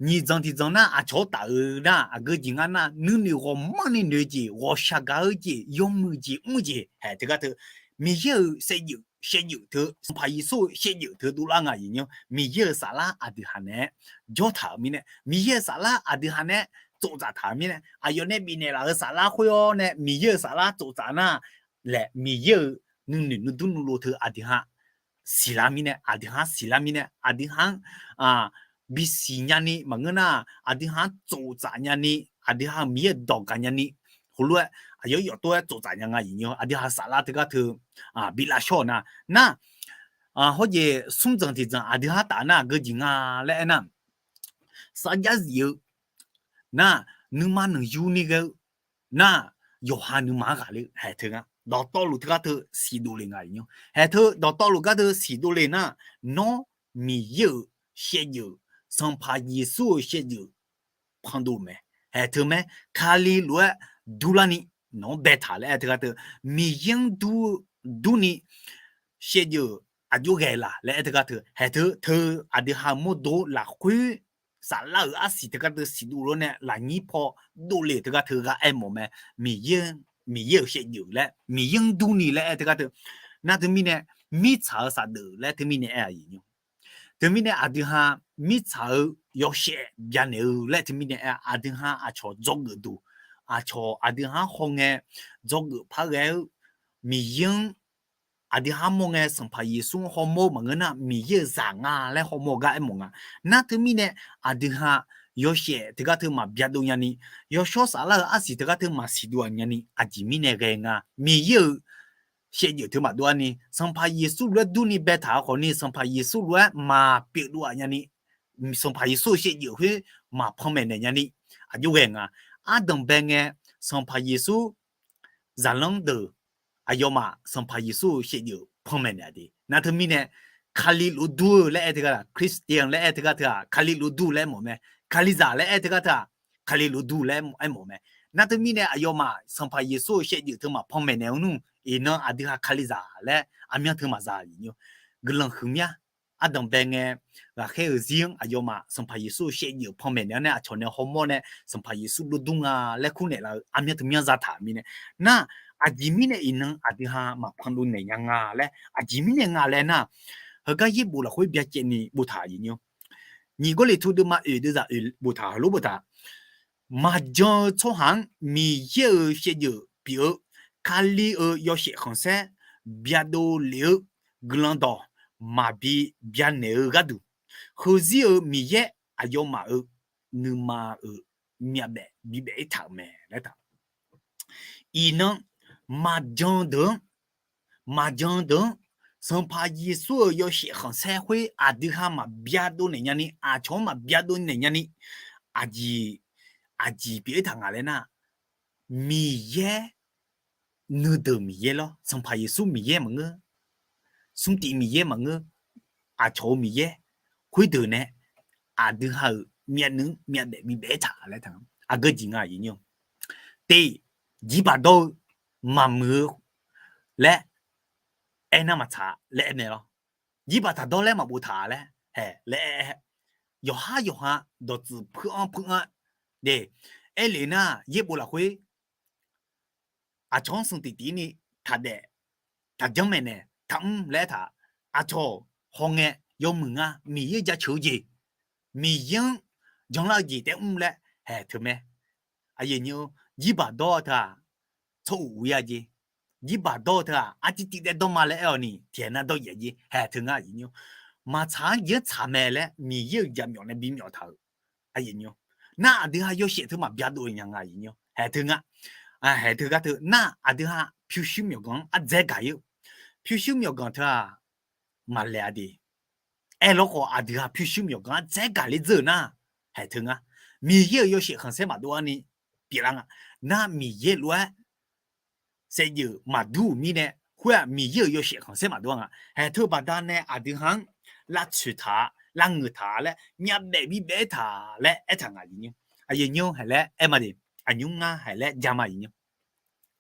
nyiq dzanq tiq dzanq nar aqcawq-anr taf-eu nar, aqgeu jeq ngar nar, nuinoeq ghawqmanrni noeq-eu jeq, ghawqshaq gaq-eu jeq, yawmuiq jeq mr-eu jeq, haeq teugar teu Miqyaer-euq shaevdzeuf, shaevdzeuf teu, Sanqpaq Yeqsur-euq shaevdzeuf teu dovlar nga iqnyir-awr. Miqyaer-euq saflar aqdui ha naeq-aer jawr taq-euq mirnae, Miqyaer-euq saflar aqdui ha naeq-aer tsoftsaf taq-euq mirnae, aqyawf nae bifnaeq laf-euq saflar khoer-awr nae Miqyaer-euq saflar tsoftsaf nar, laer Miqyaer-euq nuinoeq nuidur nuilov teu aqdui ha siqlar mirnae, aqdui ha siqlar mirnae, aqdui ha-anr bisiq nyani maqngeur nar, aqdui ha-anr tsoftsaf nyani, aqdui ha-euq Miqyaer-euq dawq gaq nyani, heulof-aer aqyawf yawf tov-aer tsoftsaf nya nga iqnyir-awr. Aqdui ha saflar teugar teu bi lavshawr-eu nar, nar, hawjeq smr dzanq tiq dzanq aqdui ha taf nar aqgeu jeq nga laer aernar, sarjax zif-eu nar, nuima nanqyuni ghae-eu nar, yawqha nuima-anr ghaqler haeq teu nga. Dawqtawvluf teugar teu siqdov le nga iqnyir-awr. Haeq teu dawqtawvluf gar teu siqdov le nar, nawr Miqyaer-euq shaevdzeuf, Sanqpaq Yeqsur-euq shaevdzeuf pandov mae. Haeq teu mae, Kali lof-aer durlarni nawq-anr baetaq laer aer teugar teu, Miqyaer-anr dur, durni shaevdzeuf aqjox ghae laf laer aer teugar teu, haeq teu teu aqdui ha mawrdo lafkhoer saflar-euq arsiq teugar teu siqdov lof-aer nae lafnyir paw dovle teugar teu ghaq aermawf mae. Miqyaer, Miqyaer-euq shaevdzeuf laer, Miqyaer-anr durni laer aer teugar teu, nar teumirnae mirtsaq-eu safdeuq laer teumirnae aer-a iqnyir-awr. Teumirnae aqdui ha mirtsaq-eu yawshaef byanaeq-eu laer teumirnae aer-a. Aqdui ha aqcawq dzawgeuf duq, aqcawq aqdui ha-anr hawngae dzawgeuf par ghae-eu, Miqyaer-anr aqdui ha mawr ngae Sanqpaq Yeqsur-anr hawmawr-eu maqngeur nar, Miqyaer-euq zaq nga laer hawmawr-eu gar aermawf nga. Nar teumirnae aqdui ha yawshaef teugar teu maqbya dov nyani, yawshawr saflar-euq arsiq teugar teu maqsiq dov-aq nyani, aqjeq mirnae ghae nga. Miqyaer-euq shaevdzeuf teu maqdov-a ni, Sanqpaq Yeqsur lof-aer durni baetaq-eu khawfni, Sanqpaq Yeqsur lof-aer maqpyeuf dov-aq nyani, Sanqpaq Yeqsur-euq shaevdzeuf khoer maqpanmaeq naeq nyani, aqjox ghae nga. Ardanqbae ngae Sanqpaq Yeqsur zaqlanr deuq aqyawfmaf Sanqpaq Yeqsur-euq shaevdzeuf panmaeq naeq-a de. Nar teumirnae Kali lof-aer dur-eu laer aer teugar teu-aq, Christian laer aer teugar teu-aq, Kali lof-aer dur laer aermawf mae. Kalizaq laer aer teugar teu-aq, Kali lof-aer dur laer aermawf mae. Nar teumirnae aqyawfmaf Sanqpaq Yeqsur-euq shaevdzeuf teu maqpanmaeq naeq-eu nmr, iqnan aqdui ha Kalizaq laer aqmyan teu maqza iqnyir-awr. Guiqlanq huiqmya ardanq bae ngae, ghaqkhaer-euq zir-anr aqyawfmaf Sanqpaq Yeqsur-eu shaevdzeuf panmaeq naeq-awr nae aqcawq nae hawmawr nae Sanqpaq Yeqsur dovdur nga laer kurnaeq laf-eu armyanr teumiryanr zataq-euq mirnae, nar, aqjeq mirnae iqnan aqdui ha maqpan dov naeq nya nga laer, aqjeq mirnae nga laer nar, heugar yaerbof lafkhoer byacaevni boftaq aqyuif nyi-or. Nyiq Gawrliqtu deuvma oeq deuvzaq oeq boftaq heulof boftaq. Maqjan-eu tsawrhaq-anr Miqyaer-euq shaevdzeuf pyeuf-eu Kali-euq yawshaef khanqsaer byadov lef-eu guiqlanq dawq maqbi byanaeq-eu gharduq, heuzir-eu Miqyaer aqyawfmaf-euq nuima-euq myavbaef bibaef-ir taq-euq mae laer taq. Iqnan maqjan deuq-anr, maqjan deuq-anr Sanqpaq Yeqsur-euq yawshaef khanqsaer khoer aqdui ha maqbya dovnaeq nyani, aqcawq-anr maqbya dovnaeq nyani, aqjeq, aqjeq pyeuf-ir taq nga laer nar, Miqyaer, nuideuq Miqyaer lawr, Sanqpaq Yeqsur Miqyaer maqngeur, smrtiv Miqyaer maqngeur, aqcawq-euq Miqyaer khoerdeuq nae aqdui ha-euq myavnuiv-anr myavbaef bibaef-ir taq laer taq. Aqgeu jeq nga aqyuif nyi-or. Tiq, jirbaq dawr-eu maqmuiq-eu laer aernar maqtsaq laer aer mae lawr. Jirbaq taq dawr laer maqboftaq laer hae laer aer, yawqhar yawqha dawqtsuif puir-anr puir-anr de, aerlef nar yaerbof lafkhoer aqcawq-anr sanq tiqtiq-ir ni taqdaef, taqjanr maeqnaeq taqmr laer aertaq. Aqcawq hawngae yawmuiq nga Miqyaer jaceuq-eu jeq, Miqyaer-anr janlar-eu jeq taef mr laer haeq teu mae. Aqyuif nyi-or, jirbaq dawr-eu teu-aq tsawr uq uq-ir-a jeq. Jirbaq dawr-eu teu-aq artiv tiv daef dawr ma laer aer-awq ni tiqhaeq nar dawr yaef jeq haeq teu nga aqyuif nyi-or. Maqtsaq-anr jeq-anr tsaq mae laer Miqyaer-euq jaqmyawf nae bimyawf taq-euq aqyuif nyi-or. Nar aqdui ha yawshaef teu maqbya dov-eu nya nga aqyuif nyi-or. Haeq teu nga, haeq teu gar teu nar aqdui ha pyurshuir myawqganq-anr ardzae gaq-ir-eu, pyurshuir myawqganq teu-aq maqlaeq-a de. Aerlawr khawf aqdui ha pyurshuir myawqganq-anr ardzae gaq ler dzeur-euq nar, haeq teu nga. Miqyaer-euq yawshaef khanqsaer maqdov-ar ni pyeuflar nga. Nar Miqyaer lof-aer saevdzeuf maqdur-euq mirnae, khoer-aq Miqyaer-euq yawshaef khanqsaer maqdov-a nga. Haeq teu baqdanae aqdui ha-anr lavtsoeq taq-a, lavngeuq taq-a laer myavbaef bibaef-ir taq laer aertaq nga aqyuif nyi-or. Aqyuif nyi-or, haeq laer aer ma de, aqnymr ngar haeq laer ja ma aqyuif nyi-or.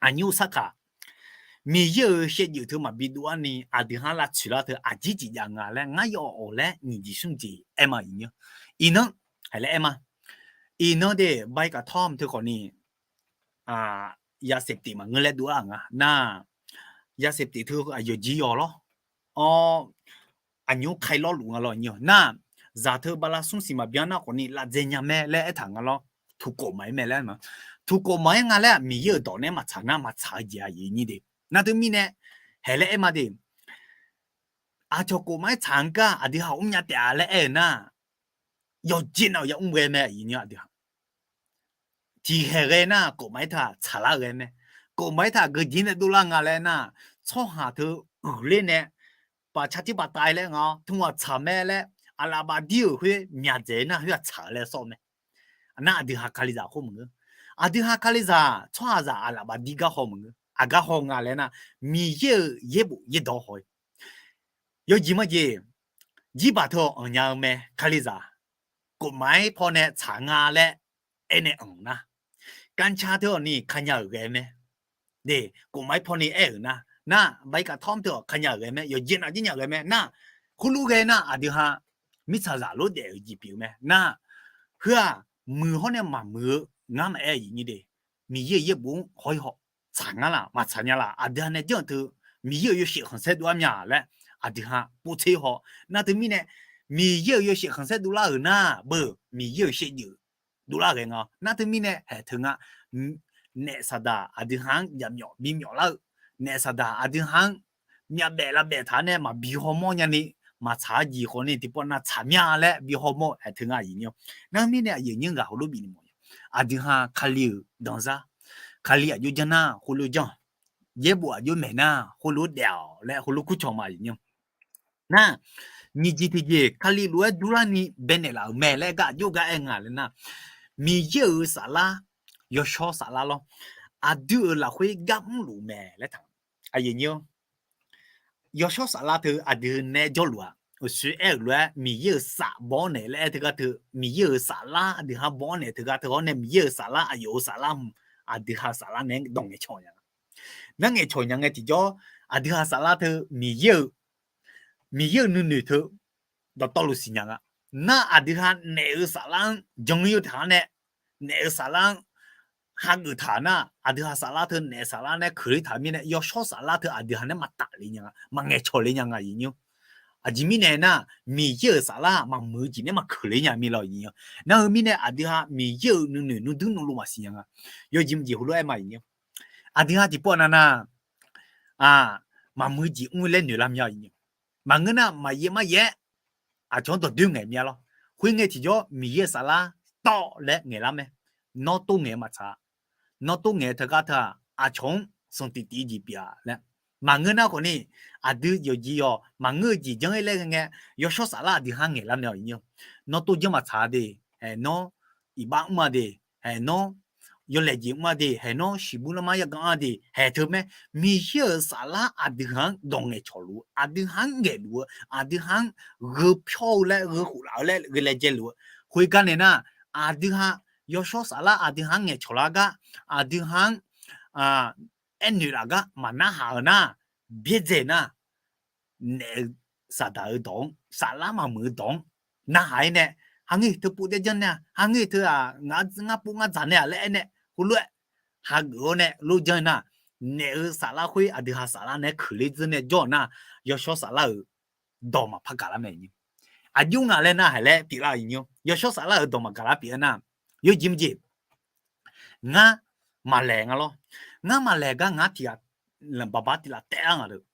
Aqnymr sarkaq, Miqyaer-euq shaevdzeuf teu maqbi dov-ar ni aqdui ha-anr lavtsoeq lar teu aqjir jeq jav nga laer ngar yawawq laer nyiq jeq smr jeq aer ma aqyuif nyi-or. Iqnan, haeq laer aer ma. Iqnan de, bae kaq tawr mq teu khawf ni ยาเสพติด maqngeur laer dov-ar nga. Nar, ยาเสพติด teu aqyawf jir yawq lawr. Awr, aqnymr kai lawrluf nga lawr nyi-or. Nar, zaq teu bala smr siq maqbyan nar khawf ni lavdzae nya mae laer aertaq nga lawr. ถูกกฎหมาย mae laer ma. ถูกกฎหมาย nga laer-aq Miqyaer-euq dawq nae maqtsaq nar maqtsaq-eu jeq aqyuif nyi de. Nar teumirnae, haeq laer aer ma de. Aqcawq กฎหมาย tsaq-anr gar aqdui ha mrnya taef-a laer aer-eu nar, yawqjeq nav-euq yamr ghae mae aqyuif nyi-or aqdui ha. Tiqhaeq ghae nar กฎหมาย teu-aq tsaqlar ghae mae. กฎหมาย teu-aq geujeq nae dovlar nga laer nar, tsawrhaq teu uiqler nae ประชาธิปไตย laer nga-awr tmqghaq tsaq mae laer, aqlaf bafdir-euq khoer myaqdzaeq nar khoer-aq tsaq-eu laer sawr-eu mae. Nar aqdui ha Kalizaq khoer maqngeur. Aqdui ha Kalizaq tsawrhaqzaq aqlaf bafdir gar haw maqngeur. Aqgar haw nga laer nar, Miqyaer-euq yaerbof yaerdawq haw-eu. Yawjeq majeq, jirbaq teu-awq anqnya-eu mae Kalizaq. กฎหมาย pawnae tsaq nga laer aernaeq anq nar, กัญชา teu-awq ni kanya-euq ghae mae. De, กฎหมาย pawni aer-euq nar, nar ใบกระท่อม teu-awq kanya-euq ghae mae, yawqjeq nav jir nya-euq ghae mae nar, khoerlof ghae nar aqdui ha mirtsaqzaq lof daef-euq jeq pyeuf-eu mae nar, heu-aq muiq hawr nae maqmuiq-eu ngar maqaer aqyuif nyi de. Miqyaer-euq yaerbof-anr haw-ir haw, tsaq ngar laf maqtsaq nya laf aqdui ha nae janr-euq teu, Miqyaer-euq yawshaef khanqsaer dov-ar mya laer aqdui ha povtser haw. Nar teumirnae, Miqyaer-euq yawshaef khanqsaer dovlar-euq nar beu, Miqyaer-euq shaevdzeuf dovlar ghae nga. Nar teumirnae haeq teu nga, naef saqdaq aqdui ha-anr jaqmyawf bimyawf lar-eu, naef saqdaq aqdui ha-anr myavbaef lavbaef taq-ar nae maqbi hawmawr nyani, maqtsaq-eu jeq khawf ni tiqpawf nav tsaq mya laer bi hawmawr-eu haeq teu nga aqyuif nyi-or. Nar mirnae aqyuif nyi-anr ghaq heulof bifnaeq mawf-a. Aqdui ha Kali-euq danqzar, Kali aqjox janr nar khoerlof janr, yaerbof aqjox maeq nar khoerlof daef-awq laer khoerlof kurcawq ma aqyuif nyi-or. Nar, nyiq jeq tiqjeq Kali lof-aer durlarni baenaeq laf-euq mae laer gar aqjox gar aer nga laer nar, Miqyaer-euq saflar, yawshawr saflar lawr, aqdui-euq lafkhoer gar mrluf mae laer taq. Aqyuif nyi-or, yawshawr saflar teu aqdui nae jawrluf-aq, uqshoe aer-euq lof-aer Miqyaer-euq saf baw-awr naeq laer aer teugar teu, Miqyaer-euq saflar aqdui ha baw-awr naeq teugar teu hawr nae Miqyaer-euq saflar aqyawf-euq saflar hmq, aqdui ha saflar nae dawq ngaeqcawq nya. Nar ngaeqcawq nya ngae tiqjawr, aqdui ha saflar teu Miqyaer-euq, Miqyaer-euq nuinoeq teu dawqtawvluf siqnya nga. Nar aqdui ha naef-eu saflar-anr jan-ir-eu taq-anr nae, naef-eu saflar-anr hageuf taq nar, aqdui ha saflar teu naef saflar nae keuqler taq mirnae, yawshawr saflar teu aqdui ha nae maqtaf le nya nga, maqngaeq cawq le nya nga iqnyir. Aqjeq mirnae nar, Miqyaer-euq saflar maqmuiq-eu jeq nae maqkeuqler nya mirlawr iqnyir. Nar-eu mirnae aqdui ha Miqyaer-euq nuinoeq nuidur nuilov maqsiq nya nga. Yawjeq mqjeq heulof-aer ma iqnyir. Aqdui ha tiqpov nav nar, maqmuiq-eu jeq mr-eu laer noeq lar mya iqnyir. Maqngeur nar maqyaer maryaer aqcawq-anr dawqdoer ngaeq mya lawr. Khoerngae tiqjawr Miqyaer-euq saflar tawv laer ngaeqlar mae. Nawr tov ngaeq maqtsaq. Nawr tov ngaeq teugar teu-aq, aqcawq-anr sanqtiq tif-eu jeq pyeuf-a laer. Maqngeur nar khawfni, aqdui yawqjeq yawq maqngeur-eu jeq janr-ir laer ghae ngae, yawshawr saflar aqdui ha-anr ngaeqlar nae iqnyir. Nawr tov janr maqtsaq-a de, haeq nawr iqbax mr-a de, haeq nawr yawlaeq jeq mr-a de, haeq nawr shiqbur larmar yagaq-a de, haeq teu mae. Miqyaer-euq saflar aqdui ha-anr dawq ngaeqcawq luf-eu, aqdui ha-anr ngaeqluf-eu, aqdui ha-anr gheu pyawr-eu laer, gheu khof laf-eu laer, gheu laejae luf-eu. Khoergar nae nar, aqdui ha yawshawr saflar aqdui ha-anr ngaeqcawq lar gar, aqdui ha-anr aernoeq laf gar maqnarhaq-euq nar, byaerdzae nar, naef-eu saqdaq-eu dawq-anr, saflar maqmuiq-eu dawq-anr narhaq-aer nae, haqngeur teu pov daer janr nae-a, haqngeur teu-aq, ngar pov ngar dzaq nae-aq laer aer nae, heulof-aer hageuf-awr nae lof janr nar, naef-eu saflar khoer aqdui ha saflar nae keuqler dzeur nae jawr-euq nar, yawshawr saflar-euq dawq maqpar gaqlar mae. Aqjox ngaq laer nar haeq laer pyeuflar iqnyir. Yawshawr saflar-euq dawq maqgaqlar pyeuf-aer nar, yawjeq mqjeq ngar maqlaeq nga lawr. Ngar maqlaeq gar ngar tiq ghaq baqbar tiq laf taev-ar ngaq deuq.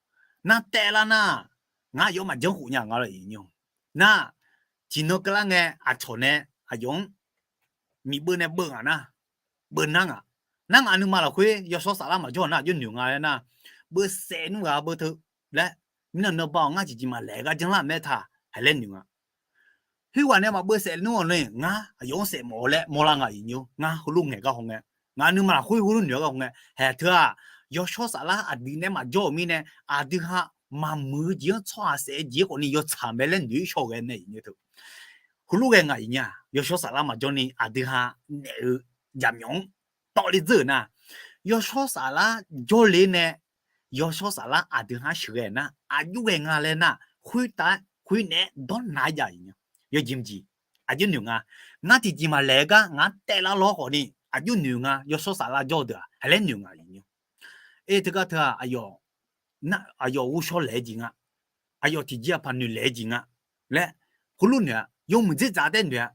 Nar taev lar nar, ngar aqyawf maqjanr khof nya nga lawr iqnyir. Nar, tiqnan keuvlar ngae aqcawq nae aqyawf-anr miqbeuv nae beuv ngaq nar, beuv nar ngaq. Nar ngaq nuima lafkhoer yawshawr saflar maqjawr-eu nar aqjox noeq nga laer nar, beuv saef nmr ghaq beuv teu laer, mirnan nanba-awq ngar tiqjeq maqlaeq gar janrlar mae taq haeq laer noeq nga. Khoerghaq nae maqbeuv saef nmr-awq ni ngar aqyawf-anr saef mawf-eu laer mawrlar nga iqnyir. Ngar heulof ngaeq gar haw ngae, ngaq nuima lafkhoer heulof noeq-a gar haw ngae, haeq teu-aq, yawshawr saflar aqdui nae maqjawr-euq mirnae, aqdui ha maqmuiq-eu jeq-anr tsawrhaq saef-eu jeq-aer khawfni yawtsaq mae laer noeq-ir shaw ghae nae iqnyir teu. Heulof ghae ngaq iqnyir-aq, yawshawr saflar maqjawr ni aqdui ha naef-eu jaqmyawf-anr tawvle dzeur-euq nar, yawshawr saflar jawrle nae, yawshawr saflar aqdui ha-anr sheuqghae nar aqjox ghae nga laer nar, khoertav-aer khoernaeq-aer dawrnav-aer jav iqnyir. Yawjeq mqjeq aqjox noeq nga. Ngar tiqjeq maqlaeq-eu gar ngaq-anr taev lar lawr khawfni aqjox noeq nga. Yawshawr saflar jawr-eu deuq-aq haeq laer noeq ngaq iqnyir. Aer teugar teu-aq, aqyawf aqyawf ghovshaw laeq-eu jeq nga. Aqyawf tiqjeq aqpaq noeq laeq-eu jeq nga laer, heulof noeq-a. Yawmuiq dzerdzaq taef noeq-a.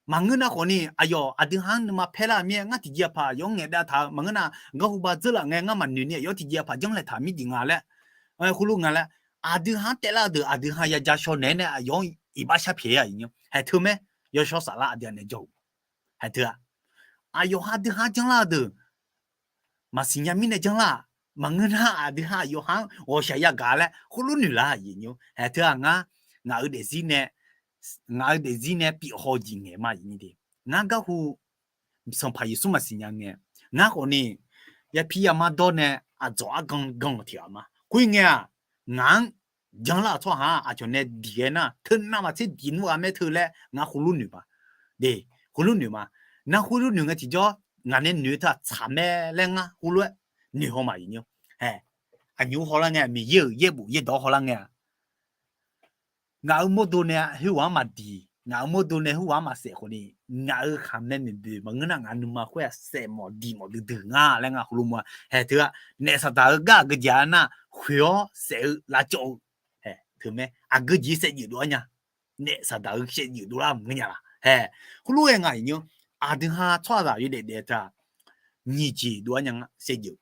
Maqngeur nar khawfni aqyawf aqdui ha-anr nuima paer lar-eu mir-aer ngar tiqjeq aqpaq aqyawf-anr ngaeq dav taq-eu maqngeur nar, garhu ba dzeur laf ngae ngar maqnoeq ni aqyawf tiqjeq aqpaq janrlaeq taq mir jeq nga laer, khoerlof nga laer, aqdui ha-anr taev lar-eu deuq aqdui ha ya ja shaw naeq-aer nae aqyawf-anr iqbax shar pyaeq-a iqnyir. Haeq teu mae, yawshawr saflar aqdui ha nae jawr-eu haeq teu-a. Aqyawf ha aqdui ha janrlar-eu deuq maqsiq nya mirnae janrlar-aq, maqngeur nar aqdui ha aqyawf ha-anr ghawqshaq yagaq laer khoerlof noeq lar iqnyir. Haeq teu-aq ngar, ngaq-eu daefzir nae, ngaq-eu daefzir nae pyeuf haw-eu jeq ngaeq ma iqnyir de. Ngar garhu Sanqpaq Yeqsur maqsiq nya ngae, ngar khawfni yapir yamar dawr nae aqdzawq argan gan-eu tiq ghaq ma. Khoerngae-aq, ngaq-anr janlar-euq tsawrhaq-aq aqcawq nae diq ghae nar, teu navmaqtser diq nmr ghaq mae teu laer ngar khoerlof noeq ma. De, khoerlof noeq ma. Nar khoerlof noeq ngae tiqjawr ngaq nae noeq-eu teu-aq tsaq mae laer ngar khoerlof-aer noeq haw ma iqnyir. Haeq, aqnymr hawlar ngae, Miqyaer-euq yaerbof yaerdawq-anr hawlar ngae-aq, ngaq-euq mawrdo nae khoerghaq-anr maqdiq, ngaq-euq mawrdo nae khoerghaq-anr maqsaef khawfni, ngaq-euq khaq nae noeqboeq maqngeur nar ngaq nuima khoer-aq saef mawf diq mawf duidui nga laer ngar khoerlof mr-a. Haeq teu-aq, naef saqdaq-eu gar aqgeujeq-a nar khoeq-awr saef-eu lavcawv-eu, haeq teu mae, aqgeujeq saevdzeuf dov-ar nya. Naef saqdaq-eu saevdzeuf dovlar maqngeur nya laq. Haeq, khoerlof ghae ngaq iqnyir, aqdui ha tsawrhaqzaq yawdaef daef teu-aq, nyiq jeq dov-ar nya nga saevdzeuf.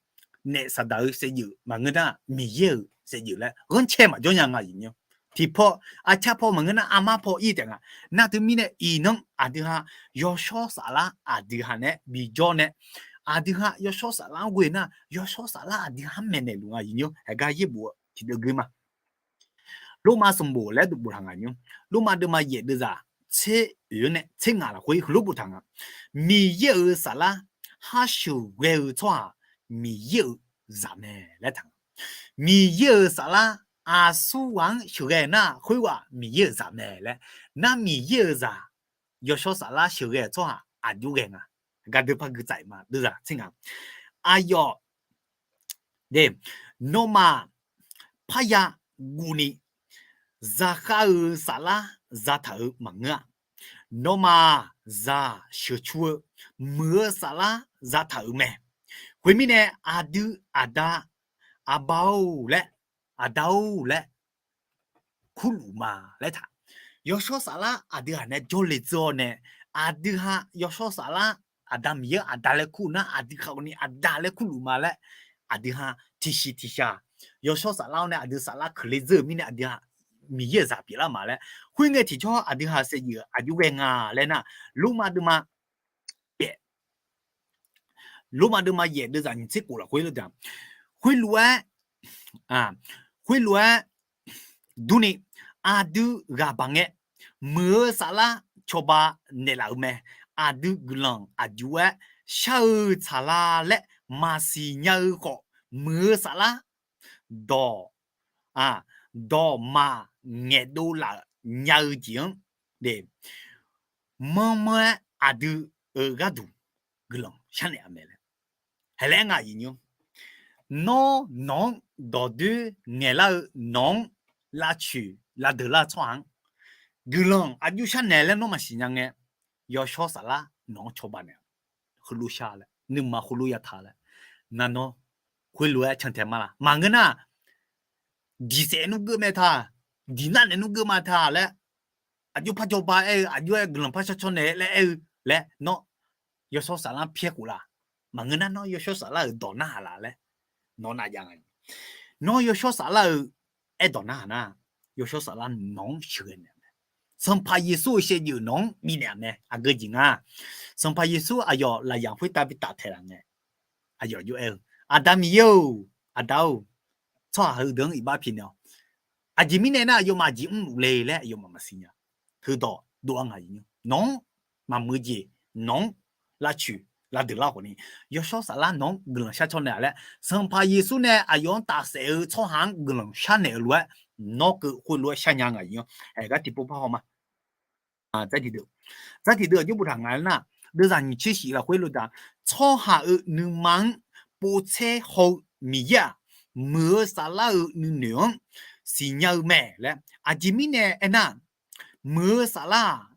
Naef saqdaq-eu saevdzeuf maqngeur nar Miqyaer-euq saevdzeuf laer ghanrcae maqjawr nya nga iqnyir. Tiqpaw, arcar paw maqngeur nar armar paw ir taef nga. Nar teumirnae iqnan aqdui ha yawshawr saflar aqdui ha nae bijawr nae, aqdui ha yawshawr saflar-anr ghoe nar yawshawr saflar aqdui ha-anr maeqnaeq luf nga iqnyir. Haeq gar yaerbof-eu tiqdeuv gui ma. Lormav sanqbof laer dov boftaq nga nymr. Lormav deuvma yaef deuvzaq tser oeq-anr nae tser ngaq lafkhoer heulof boftaq nga. Miqyaer-euq saflar har sheuqghae-eu tsawrhaq Miqyaer-euq zaq mae laer taq nga. Miqyaer-euq saflar aqsurghaq-anr sheuqghae nar khoerghaq Miqyaer-euq zaq mae laer. Nar Miqyaer-euq zaq yawshawr saflar sheuqghae-euq tsawrhaq aqjox ghae nga. Gardeuv par gui tsaef ma deuvzaq tser ngaq. Aqyawf, nawmaf parya guvni zaqkhav-euq saflar zataq-euq maqngeur-a. Nawmaf zaq sheuqcu-eu muiq-eu saflar zataq-euq mae. Khoermirnae, aqdui aqda, aqba-or laer, aqda-or laer kurluf ma laer taq. Yawshawr saflar aqdui haq nae jawrle dzeur-awr nae, aqdui haq yawshawr saflar, Aqda Miqyaer-anr aqda laer kur nar, aqdui khawf ni aqda laer kurluf ma laer, aqdui haq tiqsiq tiqshaq yawshawr saflar-awr nae aqdui saflar keuvle dzeur-euq mirnae aqdui haq Miqyaer-euq zaq pyeuflar ma laer. Khoerngae tiqjawr aqdui haq saevdzeuf aqjox ghae nga laer nar, Lormav deuvma yaef, Lormav deuvma yaef deuvzaq nyiq tser khof lafkhoer lor da. Khoerlof-aer, khoerlof-aer durni, aqdui ghaq baq ngae, muiq-eu saflar cawba naeqlaf-euq mae. Aqdui guiqlanq aqjox-aer shar-eu tsaqlar laer maqsiq nya-eu khawf, muiq-eu saflar dawq, dawq maqngaeq dovlaf nya-eu jeq-anr, manrmanr-aer aqdui-euq gharduq guiqlanq sharnaeq-a mae laer. Haeq laer aer nga aqyuif nymr, nawr nawq-anr dawqdoer ngaeqlar-eu, nawq-anr lavcoeq lavdeuq lar-eu tsawrhaq-anr guiqlanq aqjox sharnaeq laer nawr maqsiq nya ngae, yawshawr saflar nawq-anr cawba naeq-a. Heulof shar laer, nuima heulof yataq laer, nar nawr khoerlof-aer cantae ma laq. Maqngeur nar, diqsaef nmr geur mae ta, diqnar naeq nmr geur ma ta laer, aqjox par jawba aer-eu, aqjox-aer guiqlanq par shar caw naeq laer aer-eu laer, nawr yawshawr saflar pyaer khof laq. Maqngeur nar, nawr yawshawr saflar-euq dawq narhaq laf laer nawr nav jav nga. Nawr yawshawr saflar-euq aerdawq narhaq nar, yawshawr saflar nawq-anr sheuqghae naeq-a mae. Sanqpaq Yeqsur-euq shaevdzeuf nawq-anr bifnaeq-a mae. Aqgeu jeq nga, Sanqpaq Yeqsur aqyawf lafyaq khoertav bitaf taeq laf ngae, aqyawf jov-aer-eu, Aqda Miqyaer-or, Aqda-or, tsawrhaq heudeuq-anr iqbax pyaeqnaeq-awq. Aqjeq mirnae nar, aqyawfmaf aqjeq mrluf le laer aqyawfmaf maqsiq nya. Heudawq dov-a nga. Nawq-anr maqmuiq jeq, nawq-anr lavcoeq lavdeuq lar khawf ni, yawshawr saflar nawq-anr guiqlanq shar caw naeq-a laer, Sanqpaq Yeqsur nae aqyawf-anr tafsaef-eu tsawrhaq-anr guiqlanq sharnaeq-eu lof-aer, nawr keuv khoerlof-aer sharnya nga. Aqyuif nymr, aer gar tiqpov par haw ma. Aqda tiqdeuq, aqda tiqdeuq aqjox boftaq nga aer nar, deuvzaq nyiq tser shif lafkhoer lor da, tsawrhaq-euq nuima-anr povtser haw-eu Miqyaer-aq, muiq-eu saflar-euq nuinoeq-anr siqnya-eu mae laer. Aqjeq mirnae aernar, muiq-eu saflar-aq,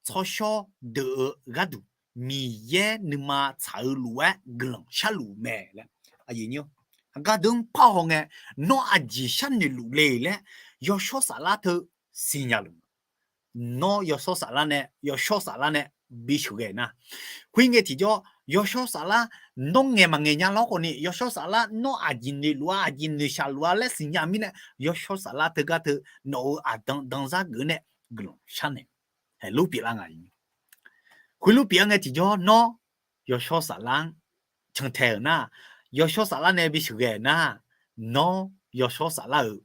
tsawrshawr deuq-eu gharduq Miqyaer nuima tsaq-eu lof-aer guiqlanq sharluf mae laer. Aqyuif nymr, aqgar deuq-anr parhaw ngae, nawr aqjeq sharnoeq luf le laer yawshawr saflar teu siqnya luf. Nawr yawshawr saflar nae, yawshawr saflar nae bisheuqghae nar, khoerngae tiqjawr yawshawr saflar nawr ngaeq maqngaeq nya lawr khawf ni, yawshawr saflar nawr aqjeq noeq luf-a, aqjeq noeqshaq luf-a laer siqnya mirnae, yawshawr saflar teugar teu nawq-euq aqdan danzar geuf nae guiqlanq sharnaeq, haeq lor pyeuflar nga. Khoerlof pyeuf-anr ngae tiqjawr nawr yawshawr saflar-anr cantae-euq nar, yawshawr saflar nae bisheuqghae nar, nawr yawshawr saflar-euq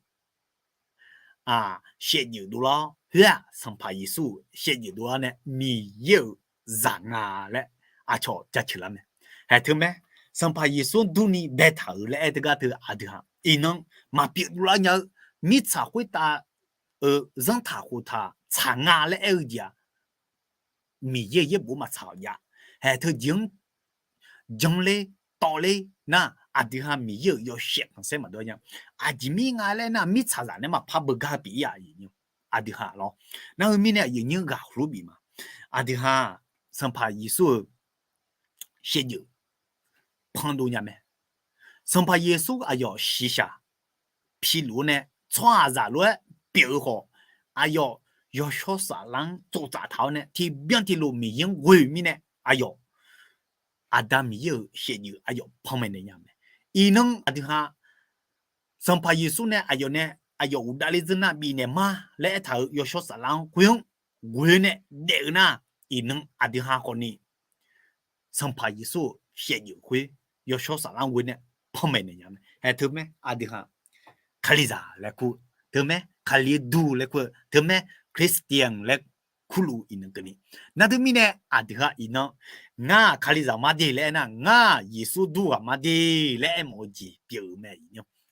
shaevdzeuf dovlar-awr, khoer-aq Sanqpaq Yeqsur-euq shaevdzeuf dovlar nae Miqyaer-euq zaq nga laer aqcawq jaceuq lar mae. Haeq teumae, Sanqpaq Yeqsur durni baetaq-euq laer aer teugar teu aqdui-aq iqnan maqpyeuf dovlar nya-eu, mirtsaq khoertav-eu zanrtaq khoftaq tsaq nga laer aer-eu jeq-aq, Miqyaer-euq yaerbof maqtsaq-awq jav. Haeq teujeq-anr janler tawvler nar, aqdui ha Miqyaer-euq yawshaef khanqsaer maqdawr nya. Aqjeq mir nga laer nar, mirtsaqzaq nae maqpar beugar pyeuf-ir-a. Aqdui ha lawr, nar-eu mirnae aqyuif nymr ghaq heulof bif ma. Aqdui ha Sanqpaq Yeqsur-euq shaevdzeuf pandov nya mae. Sanqpaq Yeqsur aqyawf shiqshaq piluf-eu nae tsawrhaqzaq lof-aer pyeuf-eu khawf, aqyawf yawshawr saflar-anr tsoftsaf taq-awr nae tiqbyan tiqlof Miqyaer-anr ghoe-eu mirnae, aqyawf Aqda Miqyaer-euq shaevdzeuf aqyawf panmaeq naeq nya mae. Iqnan aqdui ha Sanqpaq Yeqsur nae aqyawf nae aqyawf uqdav ler dzeur nar bifnaeq ma laer aertaq-euq yawshawr saflar-anr khoer-anr ghoe nae daef-eu nar, iqnan aqdui ha khawf ni Sanqpaq Yeqsur-euq shaevdzeuf khoer yawshawr saflar-anr ghoe nae panmaeq naeq nya mae. Haeq teumae aqdui ha Kalizaq laer kur-eu, teumae Kali-eu dur laer kur-eu, teumae Christian laer kurluf iqnan keuvni. Nar teumirnae aqdui ha iqnan, ngar Kalizaq mar de laer aernar, ngar Yeqsur dur ghaq mar de laer aermawf-eu jeq pyeuf-euq mae.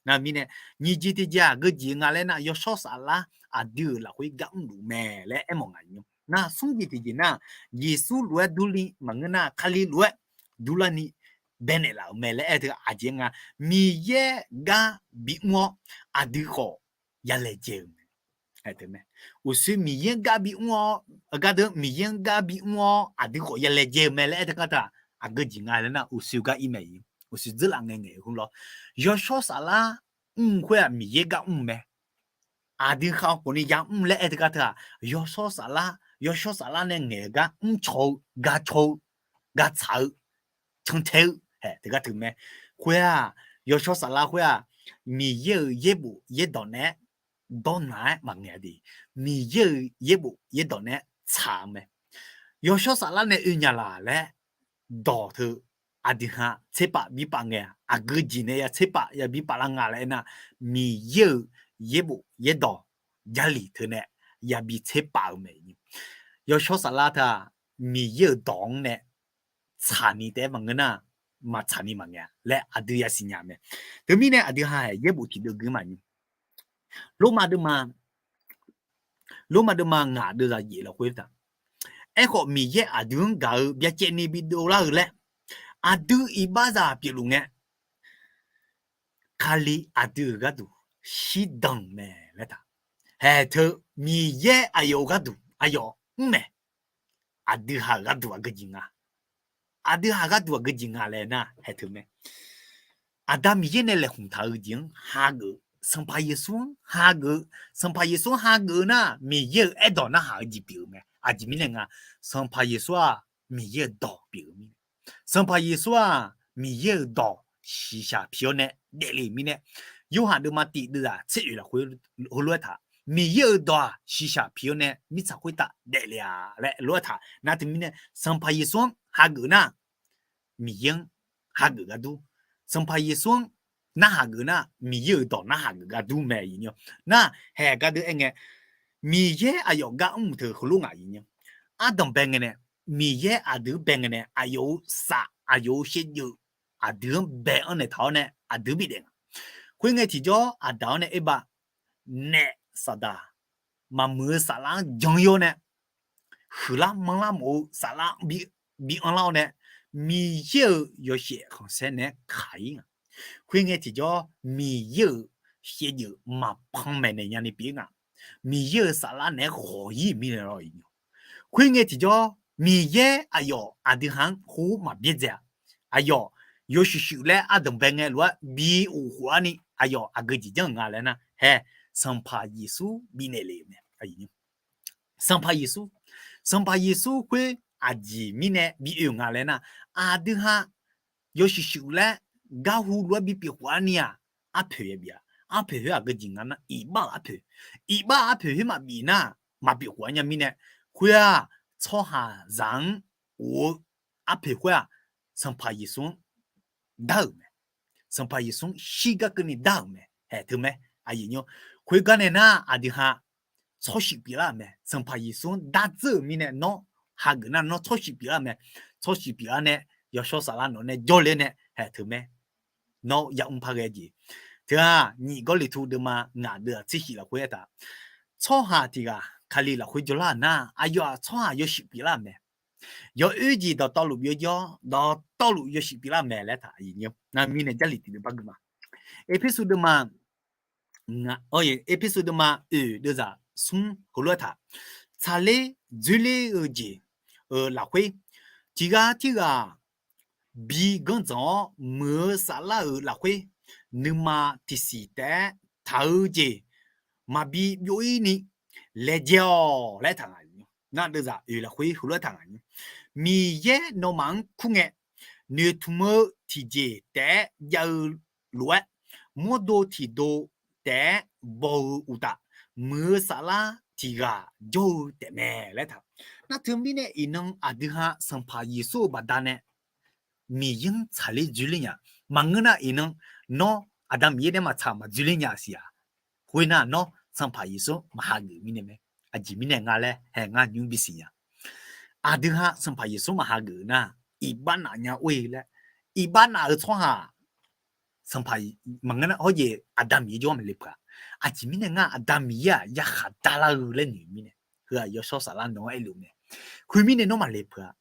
Nar mirnae nyiq jeq tiqjeq-aq geujeq nga laer nar, yawshawr saflar aqdui-euq lafkhoer gar mrluf mae laer aermawf nga. Nar smr jeq tiqjeq nar, Yeqsur lof-aer durni maqngeur nar, Kali lof-aer durlarni baenaeq laf-euq mae laer aer teu aqjeq nga. Miqyaer gar bimr-awr aqdui khawf yalaejae-euq mae. Aerteu mae. Uqshoe Miqyaer-anr gar bimr-awr, gardeuv Miqyaer-anr gar bimr-awr aqdui khawf ya laejae-eu mae laer aer teu gar teu-aq, aqgeu jeq nga laer nar uqshoe gar ir mae. Uqshoe dzeurlaf ngae ngaeq-eu hmr lawr. Yawshawr saflar mr khoer-aq Miqyaer gar mr mae. Aqdui khav-eu khawfni ya mr laer aer teu gar teu-aq, yawshawr saflar, yawshawr saflar nae ngaeq-eu gar mrcaw-eu, garcaw-eu, gartsaq-eu, cantae-eu hae teu gar teu mae. Khoer-aq, yawshawr saflar khoer-aq, Miqyaer-euq yaerbof yaerdawq naeq-aer dawrnaq-aer maqngaeq de. Miqyaer-euq yaerbof yaerdawq naeq-aer tsaq-eu mae. Yawshawr saflar nae oe nya laq laer dawq teu aqdui ha tserpav bipaf ngae-aq, aqgeu jeq nae ya tserpav ya bipaf lar nga laer aernar, Miqyaer-euq yaerbof yaerdawq Jarlif teu nae yabi tserpav-eu mae. Yawshawr saflar teu-aq, Miqyaer-euq dawq-anr nae tsaqni taef-aer maqngeur nar, maqtsaqni maqngaeq-a laer aqdui yasiq nya mae. Teumirnae aqdui ha-aer yaerbof tiqdeuv gui maqnyi. Lormav deuvma, Lormav deuvma ngaq deuvzaq yaef lafkhoer taq. Aerkhawf Miqyaer aqdui-anr gaq-eu byacaevni bidov lar-eu laer, aqdui iqbaxzaq pyeufluf ngae, Kali aqdui-euq gharduq shirdan-euq mae laer taq. Haeq teu Miqyaer aqyawf-euq gharduq aqyawf mr mae. Aqdui ha-euq gharduq aqgeu jeq nga. Aqdui ha-euq gharduq aqgeu jeq nga laer nar haeq teu mae. Aqda Miqyaer nae laeqhmq taq-eu jeq-anr hageuf, Sanqpaq Yeqsur-anr hageuf, Sanqpaq Yeqsur-anr hageuf nar Miqyaer-euq aerdawq narhaq-eu jeq pyeuf-eu mae. Aqjeq mirnae nga, Sanqpaq Yeqsur-aq Miqyaer-euq dawq pyeuf-eu mirnae. Sanqpaq Yeqsur-aq Miqyaer-euq dawq shiqshaq pi-awr nae daefle-euq mirnae, Yorhaq deuvma tiq deuvzaq tser oeq lafkhoer heulof-aer taq, Miqyaer-euq dawq-aq shiqshaq pi-awr nae mirtsaq khoertav daefle-a laer lof-aer taq. Nar teumirnae Sanqpaq Yeqsur-anr hageuf nar, Miqyaer-anr hageuf gar dur. Sanqpaq Yeqsur-anr narhaq geuf nar, Miqyaer-euq dawq narhaq geuf gar dur mae. Nar haeq gardeuv aer ngae, Miqyaer aqyawf gar mr teu heulof ngaq. Ardanq bae ngae nae, Miqyaer aqdui-anr bae ngae nae aqyawf-euq saf, aqyawf-euq shaevdzeuf aqdui-anr bae-anr naeq taq-awr nae aqdui-anr bidaef nga. Khoerngae tiqjawr aqdaq-awr nae aer bav, naef saqdaq maqmuiq-eu saflar-anr jan-ir-awr nae, huiqlar manrlar mawf-eu saflar bi anrlar-awr nae, Miqyaer-euq yawshaef khanqsaer naeq-aer kaq-ir nga. Khoerngae tiqjawr Miqyaer-euq shaevdzeuf maqpan maeqnaeq nyani pyeuf-ir nga. Miqyaer-euq saflar naeq-aer ghawq-ir mirnae lawr-iq. Khoerngae tiqjawr Miqyaer aqyawf aqdui ha-anr khoer maqbyaerdzae-a. Aqyawf yawshuif shuif laer ardanq bae ngae lof-aer bi of khof-ar ni aqyawf aqgeu jeq janr-euq nga laer nar, hae, Sanqpaq Yeqsur bifnaeq lef-euq mae. Sanqpaq Yeqsur, Sanqpaq Yeqsur khoer aqjeq mirnae bi oe-euq nga laer nar, aqdui ha yawshuif shuif laer garhu lof-aer bipyeuf khof-ar ni-aq, arpoeq yabi-a. Arpoeq khoer aqgeu jeq nga nar, iqbax-euq arpoeq. Iqbax arpoeq khoer maqbif nar, maqbif khof-ar nya mirnae, khoer-aq, tsawrhaqzaq-anr of-eu arpoeq khoer-aq, Sanqpaq Yeqsur-anr dar-euq mae. Sanqpaq Yeqsur-anr shirgar keuvni dar-euq mae. Haeq teu mae. Khoergar nae nar, aqdui ha tsawrshif pyeuflar-euq mae. Sanqpaq Yeqsur-anr dardzeur-euq mirnae nawr hageuf nar, nawr tsawrshif pyeuflar-euq mae. Tsawrshif pyeuflar nae, yawshawr saflar nawq nae jawrle nae haeq teu mae. Nawr yamr par ghae jeq. Teu-aq, nyiq Gawrliqtu deuvma ngaq deuv-aq tser shif lafkhoer aertaq, tsawrhaq tiq ghaq Kali lafkhoer jawrlar-euq nar, aqyawf-aq tsawrhaq yawshuif pyeuflar-euq mae. Yawoer jeq dawqtawvluf byovjawr, dawqtawvluf yawshuif pyeuflar-euq mae laer taq. Nar mirnae Jarlif tiqdeuv par gui ma. Erpersu deuvma, Erpersu deuvma oeq deuvzaq smr heulof-aer taq, tsaqler dzoerler-eu jeq-euq lafkhoer, tiq ghaq tirghaq bi ganr dzanq-awr muiq-eu saflar-euq lafkhoer, nuima tiqsiq taef-aer taq-eu jeq maqbi byov-ir ni laejae-awq laer taq nga. Nar deuvzaq oeq lafkhoer heulof-aer taq nga. Miqyaer nawmaf-anr kur ngae, noeqtmq-eu tiqjeq taef-aer jav-eu lof-aer, mawrdo tiqdo taef-aer baw-eu uqtaf, muiq-eu saflar tiq ghaq jawr-eu taefmae laer taq. Nar teumirnae iqnan aqdui ha Sanqpaq Yeqsur-euq baqdanae Miqyaer-anr tsaqler dzoerler nya. Maqngeur nar iqnan nawr Aqda Miqyaer nae maqtsaq maqdzoerler nya siq-aq. Khoernar nawr Sanqpaq Yeqsur maqhageuf mirnae mae. Aqjeq mirnae nga laer hae ngar nymr bisiq nya. Aqdui ha Sanqpaq Yeqsur maqhageuf nar, iqbax naf nya or-e laer, iqbax naf-eu tsawrhaq Sanqpaq maqngeur nar hawr jeq Aqda Miqyaer jawr maqle peuq-a. Aqjeq mirnae ngar Aqda Miqyaer-aq yakhaq darlar-eu laer noeq mirnae, heu-aq yawshawr saflar nawq-anr aerluf mae. Khoermirnae nawr maqle peuq-a.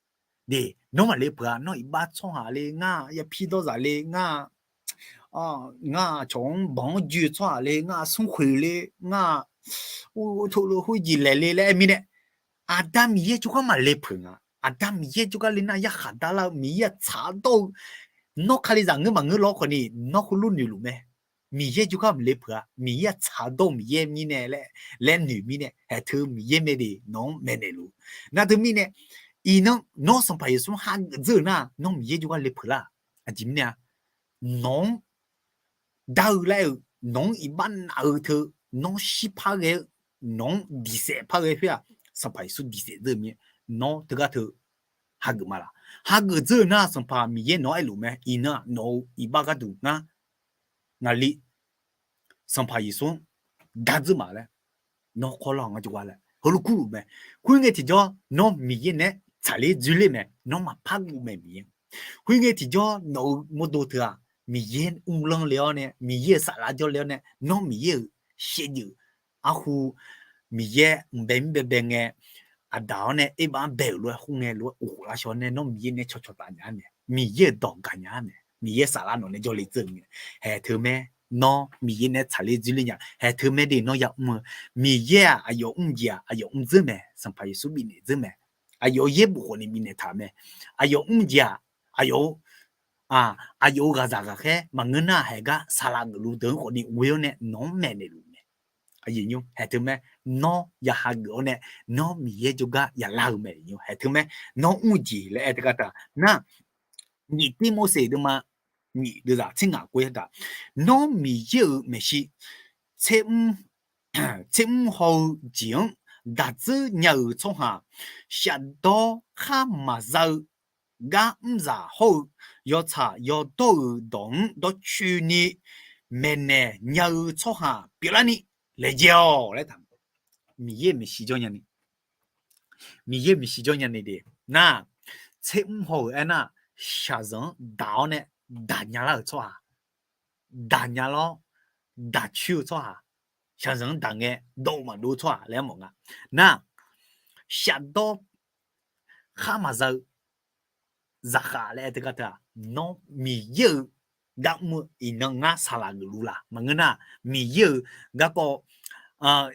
De, nawr maqle peuq-a. Nawr iqbax tsawrhaq le, ngar yapir dawrzaq le, ngar ngar cawq-anr banq-anr joe-eu tsawrhaq le, ngar smrkhoeq le, ngar Ur, tov lof khoerjeq laeq le laer aer mirnae, Aqda Miqyaer jawrgar maqle peuq nga. Aqda Miqyaer jawrgar le nar yarkhaq dar lar-eu, Miqyaer-aq tsaq dawr-eu, nawr Kalizaq ngeur maqngeur lawr khawf ni nawr heulof noeqluf mae. Miqyaer jawrgar maqle peuq-a, Miqyaer-aq tsaq dawr-eu Miqyaer mirnae laer, laer noeq mirnae, haeq teu Miqyaer mae de nawq-anr maeqnaeq luf. Nar teumirnae, iqnan nawr Sanqpaq Yeqsur hageuf dzeur-euq nar, nawr Miqyaer jawrgar le peuq lar. Aqjeq mirnae-a, nawq-anr dar-eu laer-eu, nawq-anr iqbax naf-eu teu, nawr shirpar ghae-eu, nawq-anr diqsaef par ghae khoer-aq, Sanqpaq Yeqsur diqsaef dzeur-eu mir-aer, nawr teugar teu hageuf ma laq. Hageuf dzeur-eu nar Sanqpaq Miqyaer nawq-anr aerluf mae, iqnan nawq-euq iqbax gharduq ngar, ngaqli Sanqpaq Yeqsur-anr dar dzeur ma laer, nawr kawrlar-awq ngar jawrgar laer heulof kurluf mae. Khoerngae tiqjawr nawr Miqyaer naeq-aer tsaqler dzoerler mae, nawr maqpar guv mae Miqyaer. Khoerngae tiqjawr nawq-euq mawrdo teu-aq, Miqyaer mrlanr le-awr nae, Miqyaer-euq saflar jawrle-awr nae, nawr Miqyaer-euq shaevdzeuf arhu, Miqyaer mqbae mir baebae ngae, Aqdaq-awr nae Erbav-anr bae-euq lof-aer khoerngae lof-aer uqkhof lar shaw nae, nawr Miqyaer naeq-aer cawcaw taf nya-ar mae, Miqyaer-euq dawq gaq nya-ar mae, Miqyaer saflar nawq nae jawrle dzeur-eu mae. Haeq teu mae, nawr Miqyaer naeq-aer tsaqler dzoerler nya, haeq teu mae de nawr yamr-eu. Miqyaer-aq aqyawf mr jeq-aq aqyawf mr dzeur mae, Sanqpaq Yeqsur bifnaeq dzeur mae. Aqyawf yaerbof khawf ni bifnaeq taq mae. Aqyawf mr jeq-aq, aqyawf-eu, aqyawf-euq ghaqzaq ghaqkhaer maqngeur nar, haeq gar saqlaq geufluf deuq-anr khawf ni ghoe-awr nae nawq-anr maeqnaeq luf mae. Haeq teu mae, nawr ya hageuf-awr nae, nawr Miqyaer jawrgar ya lar-eu mae. Haeq teu mae, nawr mr jeq laer aer teugar taq nar, nyiq Tirmorseq deuvma nyiq deuvzaq tser ngaq kov-aer taq, nawr Miqyaer-euq maeqshi tser mr haw-eu jeq-anr daq dzeur nya-euq tsawrhaq, shafdawr khar maqza-eu gar mrzaq hawr-eu yawtsaq yawdawr-euq dawq-anr dawrcoeni maeqnaeq nya-eu tsawrhaq pyeuflarni laejae-awq laer taq. Miqyaer maeqshi jawr nyani, Miqyaer maeqshi jawr nyani de nar, tser mr haw-euq aernar, shaqzanq-anr daq-awr nae daq nya lar-euq tsawrhaq, daq nya lawr, daq coer-eu tsawrhaq, shaqzanq-anr daq ngae dawv-eu maqdov-eu tsawrhaq laer mawf nga. Nar, shafdawr khar maqza-eu zaqkhav laer aer teugar teu-aq, nawr Miqyaer-euq gar mr-eu iqnan ngar saqlaq geufluf laq, maqngeur nar, Miqyaer-euq garkawv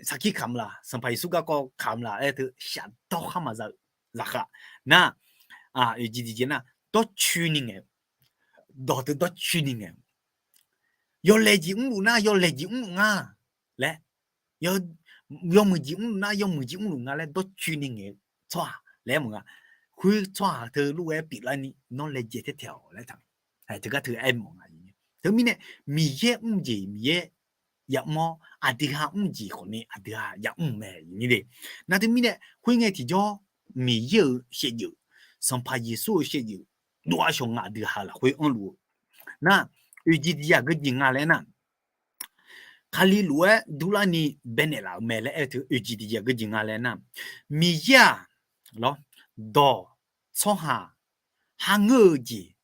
sarkir kamq laq, Sanqpaq Yeqsur garkawv kamq laq aer teu shafdawr khar maqza-eu zaqkhav nar, oeq jeq tiqjeq nar, dawrcoeni ngaeq-eu, dawq teu dawrcoeni ngaeq-eu, yawlaeq jeq mrluf nar yawlaeq jeq mrluf nga laer, yawmuiq jeq mrluf nar yawmuiq jeq mrluf nga laer dawrcoeni ngaeq-eu tsawrhaq laer mawf nga. Khoer tsawrhaq teu lof-aer pyeuflarni nawr laejae taer taeq-awq laer taq. Teugar teu aer mawf nga. Teumirnae Miqyaer mr jeq Miqyaer yamr-awr, aqdui ha mr jeq khawf ni aqdui ha yamr mae. Nar teumirnae khoerngae tiqjawr Miqyaer-euq shaevdzeuf, Sanqpaq Yeqsur-euq shaevdzeuf dov-ar shawq nga aqdui ha lafkhoer anrluf-eu. Nar, oeq jeq tiqjeq aqgeu jeq nga laer nar, Kali lof-aer durlarni baenaeq laf-euq mae laer aer-eu teu oeq jeq tiqjeq aqgeu jeq nga laer nar, Miqyaer-aq lawr, dawq, tsawrhaq, kharngeur-eu jeq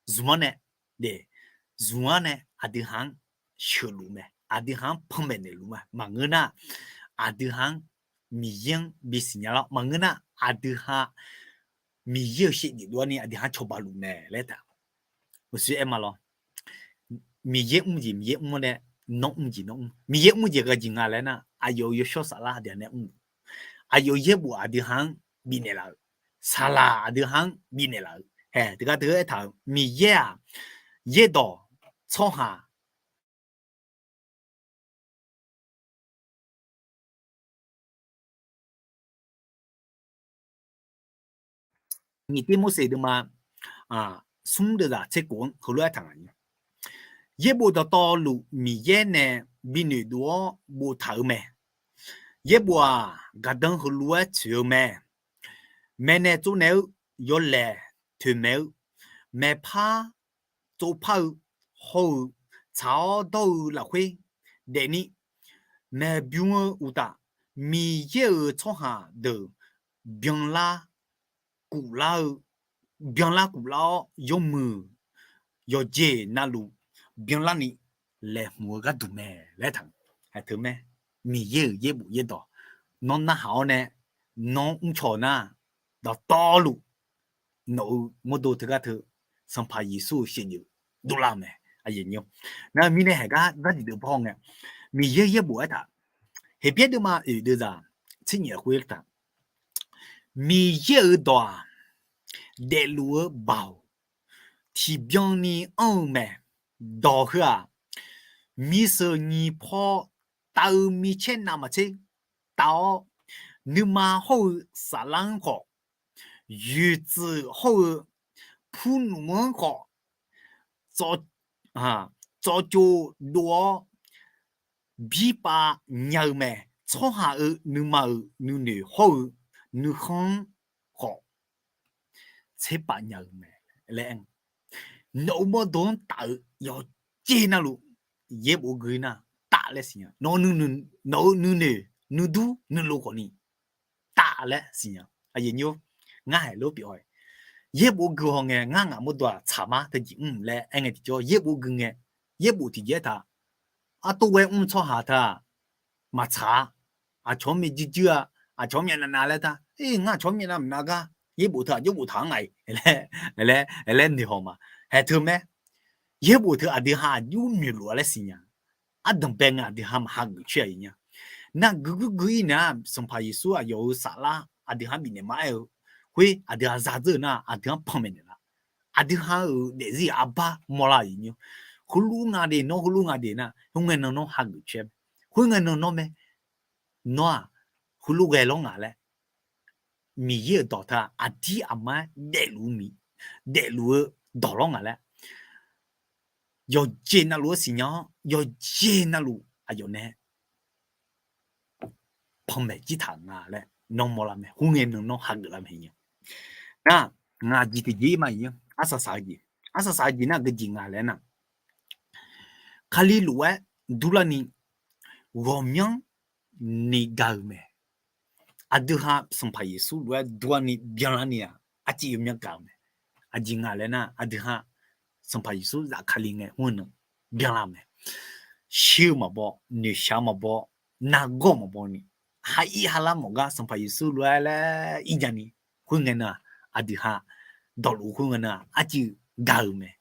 zmq-anr nae, zmq-anr nae aqdui ha-anr sheuqluf mae, aqdui ha-anr panmaeq naeqluf ma. Maqngeur nar, aqdui ha-anr Miqyaer-anr bisiq nya lawr, maqngeur nar aqdui ha Miqyaer-euq shaevdzeuf dov-ar ni aqdui ha-anr cawba luf mae laer taq. Uqshoe aer ma lawr, Miqyaer mr jeq Miqyaer mr-awr nae, nawr mr jeq nawr mr. Miqyaer mr jeq aqgeu jeq nga laer nar, aqyawf-euq yawshawr saflar aqdui ha nae mrluf, aqyawf yaerbof aqdui ha-anr bifnaeq laf-euq, saqlaq aqdui ha-anr bifnaeq laf-euq, hae teugar teu aertaq-euq Miqyaer-aq, yaerdawq, tsawrhaq, nyiq Tirmorseq deuvma smr deuvzaq tser kof-anr heulof-aer taq nga. Yaerbof dawqtawvluf Miqyaer nae binoeq dov-awr boftaq-euq mae. Yaerbof-aq, gaqdan heulof-aer tsoeq-eu mae. Maeqnaeq tsovnaeq-eu, yawlaeq toeqmaeq-eu, maeqpar tsovpar-eu hawr-eu, tsaq-awr dawr-eu lafkhoer daefni maeqbymr-eu uqtaf, Miqyaer-euq tsawrhaq deuq byanlar kuflar-eu, byanlar kuflar-awr, yawmuiq yawqjeq navluf byanlarni laeqhmq-eu gharduq mae laer taq. Haeq teu mae, Miqyaer-euq yaerbof yaerdawq nawr narhaq-awr nae, nawr mrcaw-eu nar, dawqtawvluf nawq-euq mawrdo teugar teu Sanqpaq Yeqsur-euq shaqjeuf dovlar-eu mae. Nar mirnae haeq gar gardiq deuq baw ngae, Miqyaer yaerbof aertaq, Heqbyaer deuvma oeq deuvzaq tser nyiq lafkhoer taq, Miqyaer-euq dawq-aq, daefluf-eu baoq, tiqbyan ni anr-eu mae. Dawq heu-aq, miseuq nyiq paw taf-eu micaer navmaqtser taf-awr, nuima hawr-eu saflar-anr khawf, yuiqtsuif hawr-eu purnmf-anr khawf, tsawv tsov tsov dov-awr birpav nya-eu mae. Tsawrhaq-euq nuima-euq nuinoeq hawr-eu nuikhanr-anr khawf tserpav nya-eu mae laer aer-eu, nawq-euq mawrdo-anr taf-eu yawqjeq navluf yaerbof gui nar taf laer siqnya. Nawq-eu nuinoeq nuidur nuilov khawfni taf laer siqnya. Aqyuif nymr, ngar haeq lof pyeuf-awr, yaerbof gui hawngae ngar ngaq mawrdo-aq tsaqmar teujeq mr laer aer ngae tiqjawr yaerbof gui ngae, yaerbof tiqjeq aertaq, artov ghae mr tsawrhaq teu-aq maqtsaq-a. Aqcawq-anr myavjuir juir-a, aqcawq-anr myavnav nav laer tar, ngar aqcawq-anr myavnav maqnav gar yaerbof teu aqjox boftaq-anr ngaq-iq laer noeqhaw ma. Haeq teu mae, yaerbof teu aqdui ha aqjox noeqluf-a laer siqnya. Ardanq bae ngae aqdui ha maqhageuf coer-a nya. Nar guiguir guir-ir naeq-a, Sanqpaq Yeqsur aqyawf-euq saflar aqdui ha bifnaeq maqaer-eu khoer aqdui ha zadzeur-eu nar aqdui-anr panmaeq naeqlaf. Aqdui ha-euq daefzir arbar mawrlar-euq nymr. Heulof nga de, nawr heulof nga de nar, khoerngae nan nawr hageuf coer mae. Khoerngae nan nawr mae, nawr-aq heulof ghae lawr nga laer, Miqyaer-euq dawq teu-aq aqdir aqmar-aer daefluf-eu mi, daefluf-eu dawq lawr nga laer, yawqjeq navluf-anr siqnya-awr, yawqjeq navluf aqyawf nae panmaeq jir taq nga laer nawr mawrlar mae. Khoerngae nan nawr hageuf lar mae nya. Nar, ngaq jeq tiqjeq-ir ma-iq nya. Arsaq saq-eu jeq, arsaq saq-eu jeq nar geujeq nga laer nar, Kali lof-aer durlarni ghawqmyanr ni gaq-euq mae. Aqdui ha Sanqpaq Yeqsur lof-aer durlarni byanlarni-aq, arciv yawmyanr gaq-euq mae. Aqjeq nga laer nar, aqdui ha Sanqpaq Yeqsur zafkali ngae khoerngae nan byanlar-eu mae. Shir-eu maqbaw, noeqshaq-eu maqbaw, nargawr-eu maqbaw ni, ha ir ha lar mawf gar Sanqpaq Yeqsur lof-aer laer ir nya ni, khoerngae nan-aq, aqdui ha dawqluf khoerngae nan-aq, arciv gaq-euq mae.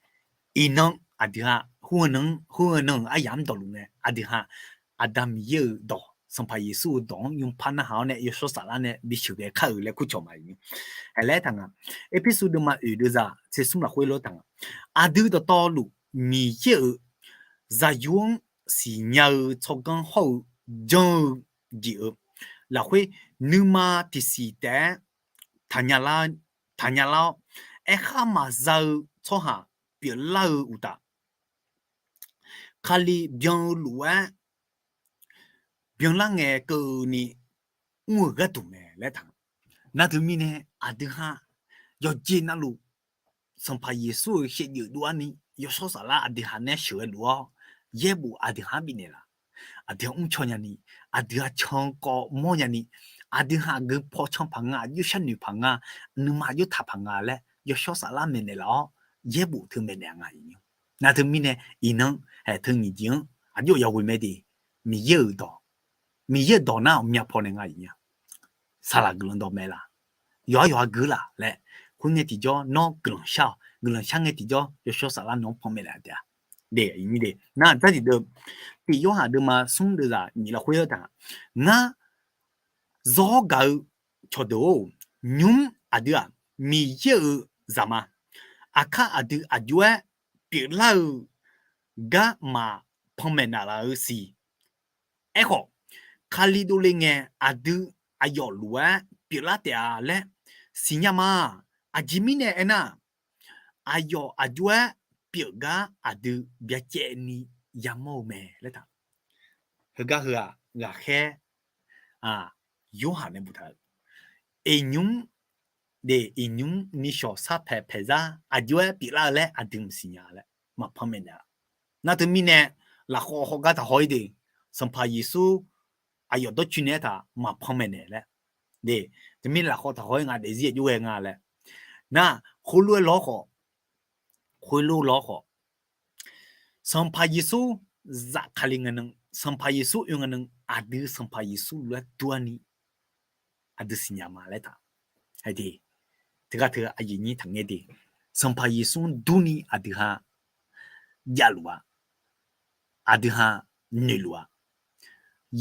Iqnan aqdui ha khoerngae nan-anr, khoerngae nan-euq aryamq-anr dawqluf ngae, aqdui ha Aqda Miqyaer-euq dawq, Sanqpaq Yeqsur-euq dawq-anr nymrpar narhaq-awr nae yawshawr saflar nae bisheuq ghae kar-euq laer kurcawq ma-iq nya. Aerlaer taq nga, Erpersu deuvma oeq deuvzaq tser smr lafkhoer lof taq nga, aqdui dawqtawvluf Miqyaer-euq zaqyo-anr siqnya-eu tsawrganr hawr-eu jan-eu jeq-euq lafkhoer nuima tiqsiq taef-aer taqnya lar-awr, aerkhar maqza-eu tsawrhaq pyeuflar-eu uqtaf, Kali byan-eu lof-aer byanlar ngae keuvni mr-euq gharduq mae laer taq. Nar teumirnae aqdui ha yawqjeq navluf Sanqpaq Yeqsur-euq shaevdzeuf dov-arni yawshawr saflar aqdui ha nae sheuqghae luf-awr, yaerbof aqdui ha-anr bifnaeq laf. Aqdui ha mrcaw nyani, aqdui ha cankawv mawr nyani, aqdui ha aqgeu paw can paq nga, aqjox sharnoeq paq nga, nuima aqjox taq paq nga laer yawshawr saflar maeqnaeq laf-awr, yaerbof teu maeqnaeq-a nga-iq nya. Nar teumirnae iqnan haeq teu nyiq jeq-anr aqjox yaghoe mae de, Miqyaer-euq dawq, Miqyaer-euq dawq nar aqmyan pawnae nga-iq nya. Saqlaq guiqlanq dawqmaeq laf, yawqha yawqha geur laf laer, khoerngae tiqjawr nawr guiqlanq shar-awq. Guiqlanq shar ngae tiqjawr yawshawr saflar nawq-anr panmaeq laf taef-a. Nar aqdzar tiqdeuv, tiq Yorhaq deuvma smr deuvzaq nyiq lafkhoer-eu taq, ngar zawr gaq-eu cawqdeuq-or, nymr aqdui-aq Miqyaer-euq zaq ma. Aqkar aqdui aqjox-aer pyeuflar-eu gar maqpanmaeq naf laf-eu siq. Aerkhawf, Kali dovle ngae aqdui aqyawf lof-aer pyeuflar taef-a laer siqnya ma. Aqjeq mirnae aernar, aqyawf aqjox-aer pyeuf gar aqdui byacaevni yamawr-eu mae laer taq. Heugar heu-aq ghaqkhaer Yorhaq nae boftaq-euq, iqnymr de iqnymr nishawq sharpaeq paeqzar aqjox-aer pyeuflar-eu laer aqdui maqsiq nya laer maqpanmaeq naeq-a. Nar teumirnae lafkhawf hawgar taqhaw-ir de, Sanqpaq Yeqsur aqyawf dawrcoeni aertaq maqpanmaeq naeq laer. De, teumirnae lafkhawf taqhaw-ir nga daefzir aqjox ghae nga laer. Nar, khoerlof-aer lawr khawf, khoerlof lawr khawf, Sanqpaq Yeqsur zafkale ngae nan, Sanqpaq Yeqsur oe ngae nan, aqdui Sanqpaq Yeqsur lof-aer dur-arni aqdui siqnya ma laer taq. Aer de, teugar teu aqyuif nyir taqngaer de, Sanqpaq Yeqsur-anr durni aqdui ha javluf-a, aqdui ha noeqluf-a.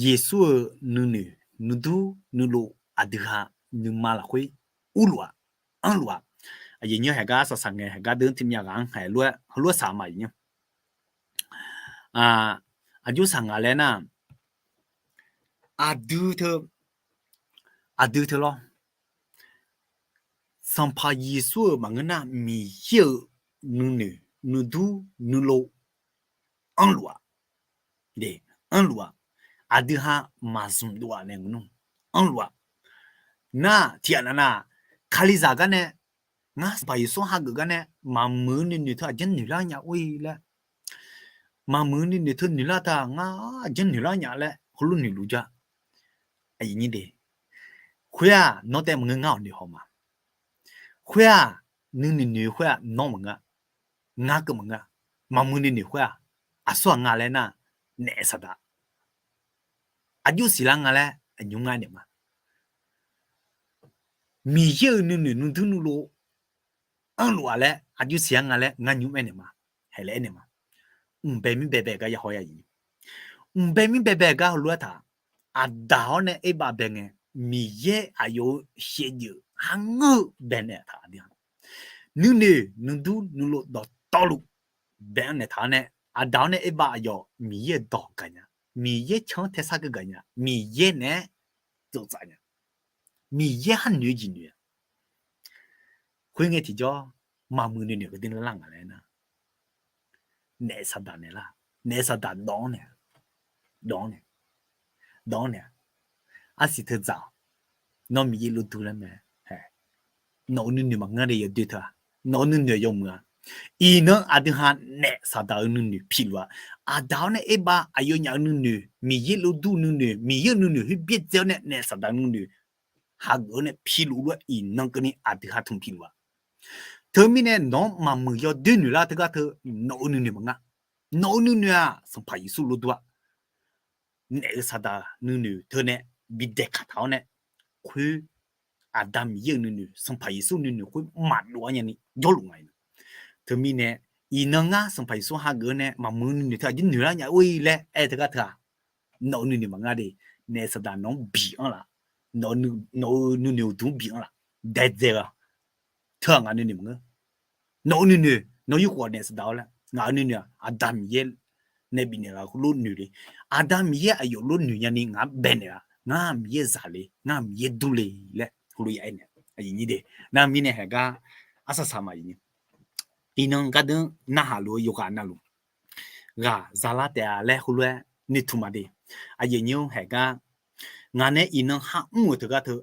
Yeqsur-euq nuinoeq nuidur nuilov aqdui ha nuima lafkhoer urluf-aq, anrluf-aq, aqyuif nyir haeqgar saqsaq ngae haeqgar deuq-anr tiqmyav ghaq-anr haeq lof-aer heulof-aer saq ma aqyuif nyir. Aqjox saq nga laer nar, aqdui teu, aqdui teu lawr. Sanqpaq Yeqsur-euq maqngeur nar Miqyaer-euq nuinoeq nuidur nuilov anrluf-aq, anrluf-aq, aqdui ha maqzmq dov-aq nae nmr, anrluf-aq. Nar tiqghaq nav nav, Kalizaq gar nae, ngar Sanqpaq Yeqsur hageuf gar nae maqmuiq-eu nuinoeq teu aqjanr noeq lar nya or-ir laer, maqmuiq-eu nuinoeq teu noeq lar taq ngar aqjanr noeq lar nya laer heulof noeqluf ja. Aqyuif nyir de, khoer-aq nawr taef maqngeur ngar-awq noeq haw ma. Khoer-aq, nuinoeq noeq khoer-aq nawr maqngeur, ngar keuv maqngeur, maqmuiq nuinoeq khoer-aq, aqsur-aq nga laer nar, naef saqdaq, aqjox siqlar nga laer aqnymr ngar naeq ma. Miqyaer-euq nuinoeq nuidur nuilov anrluf-aq laer aqjox siqlar nga laer ngar nymr aer naeq ma. Haeq laer aer naeq ma. Mqbae mir baebae gar ya haw ya-iq, mqbae mir baebae gar heulof-aer taq, Aqdaq-awr nae Erbav bae ngae, Miqyaer aqyawf-euq shaevdzeuf kharngeur-eu baenaeq taq aqdui-a, nuinoeq nuidur nuilov dawqtawvluf bae-anr naeq taq-awr nae, Aqdaq-awr nae Erbav aqyawf Miqyaer-euq dawq gaqnya, Miqyaer can-anr taesar keuv gaqnya, Miqyaer naeq-aer tsoftsaf nya, Miqyaer har noeq-eu jeq noeq-a. Khoerngae tiqjawr, maqmuiq nuinoeq keuv dui lar nga laer nar, naef saqdaq naeq lar, naef saqdaq dawv-anr naeq, dawv-anr naeq, dawv-anr naeq, arsiq teu dzaq-awq. Nawr Miqyaer lov dur laer mae. Nawq-euq nuinoeq maqngeur de yawdoer teu-aq, nawq-euq nuinoeq yawmuiq-a. Iqnan aqdui ha naef saqdaq-eu nuinoeq piluf-a. Aqdaq-awr nae Erbav aqyawfnyaf-euq nuinoeq, Miqyaer lov dur nuinoeq, Miqyaer-euq nuinoeq khoer byaerdzae-awr nae naef saqdaq nuinoeq hageuf-awr nae piluf lof-aer iqnan keuvni aqdui ha tmq piluf-a. Teumirnae nawq-anr maqmuiq yawdoer noeq lar teugar teu nawq-euq nuinoeq maqnga. Nawq-euq nuinoeq-aq Sanqpaq Yeqsur lov dur-a. Naef-euq saqdaq nuinoeq teu nae bidaeq kaq taq-awr nae, khoer Aqda Miqyaer-euq nuinoeq, Sanqpaq Yeqsur nuinoeq khoer maqdov-aer nyani jawrluf nga-iq. Teumirnae iqnan ngar Sanqpaq Yeqsur hageuf-awr nae maqmuiq nuinoeq teu aqjox noeq lar nya or-ir laer aer teugar teu-aq, nawq-euq nuinoeq maqnga de. Naef saqdaq nawq-anr biq-anr laf, nawq-euq nuinoeq uqduq-anr biq-anr laf, daedzae-a. Teu-aq ngaq nuinoeq maqngeur. Nawq-euq nuinoeq nawq-euq yurkhof naef saqdaq-awr laer ngaq-euq nuinoeq-aq Aqda Miqyaer nae bifnaeq laf-eu lof noeq le. Aqda Miqyaer aqyawf lof noeq nyani ngaq-anr baenaeq-a. Ngar Miqyaer zaq le, ngar Miqyaer dur le laer heulof ya aer naeq. Aqyuif nyir de, nar mirnae haeqgar arsaq saq ma-iq. Iqnan gardeur narhaq luf-eu yawqghaq navluf ghaq zalar taef-a laer heulof-aer noeqtmq ma de. Aqyuif nyir-anr haeqgar ngaq nae iqnan kharmr-euq teugar teu,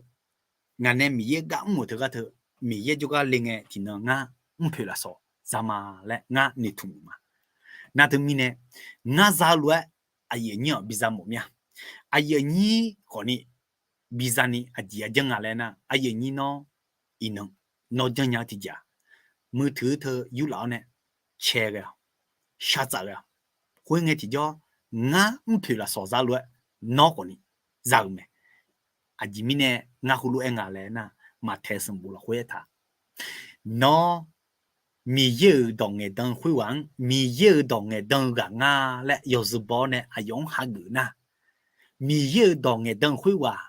ngaq nae Miqyaer gar mr-euq teugar teu, Miqyaer jawrgar le ngae tiqnan ngar mrpoeq lafsawq za ma laer ngar noeqtmq ma. Nar teumirnae ngar za lof-aer aqyuif aqnyir-anr biza mawf mir-a. Aqyuif aqnyir khawfni biza ni aqjeq ya janr nga laer nar, aqyuif aqnyir nawr iqnan nawr janrnya-eu tiqjeq-aq, muiqteuq teu yurlaf-awr nae cae ghae-awq, shartsaf ghae-awq. Khoerngae tiqjawr ngar mrpoeq lafsawq za lof-aer nawr khawfni za-euq mae. Aqjeq mirnae ngar heulof-aer nga laer nar, Maqtaeq sanqbof lafkhoer aertaq, nawr Miqyaer-euq dawq ngaeqdan-eu khoerghaq-anr, Miqyaer-euq dawq ngaeqdan-eu ghaq nga laer yawzeu baw-awr nae aqyawf-anr hageuf nar, Miqyaer-euq dawq ngaeqdan-eu khoerghaq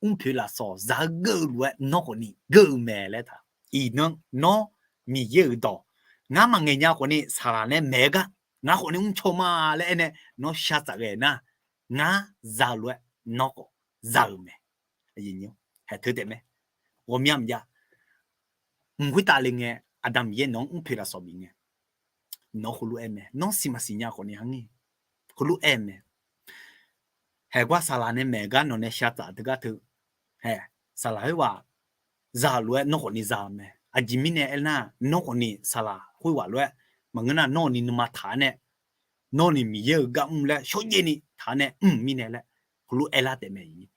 mrpoeq lafsawq za-eu geur-eu lof-aer nawr khawfni geur-eu mae laer taq. Iqnan nawr Miqyaer-euq dawq ngar maqngaeq nya khawfni saqlaq nae maeq-eu gar ngar khawfni mrcaw ma laer aernae nawr shartsaf ghae nar, ngar za-eu lof-aer nawr khawf za-euq mae. Haeq teu taef mae. Ghawqmya mqjav. Mq khoertav le ngae, Aqda Miqyaer nawq-anr mrpoeq lafsawq bif ngae, nawr heulof-aer mae. Nawr siq maqsiq nya khawfni ha ngi heulof-aer mae. Haeq gar saqlaq nae maeq-eu gar nawq nae shartsaf teugar teu, haeq, saqlaq khoerghaq za-euq lof-aer nawr khawfni za-eu mae. Aqjeq mirnae aernar, nawr khawfni saqlaq khoerghaq lof-aer maqngeur nar, nawr ni nuima taq-aer nae, nawr ni Miqyaer-euq gar mr laer shawrjaev ni taq-aer nae mr mirnae laer heulof-aer aerlar taef mae.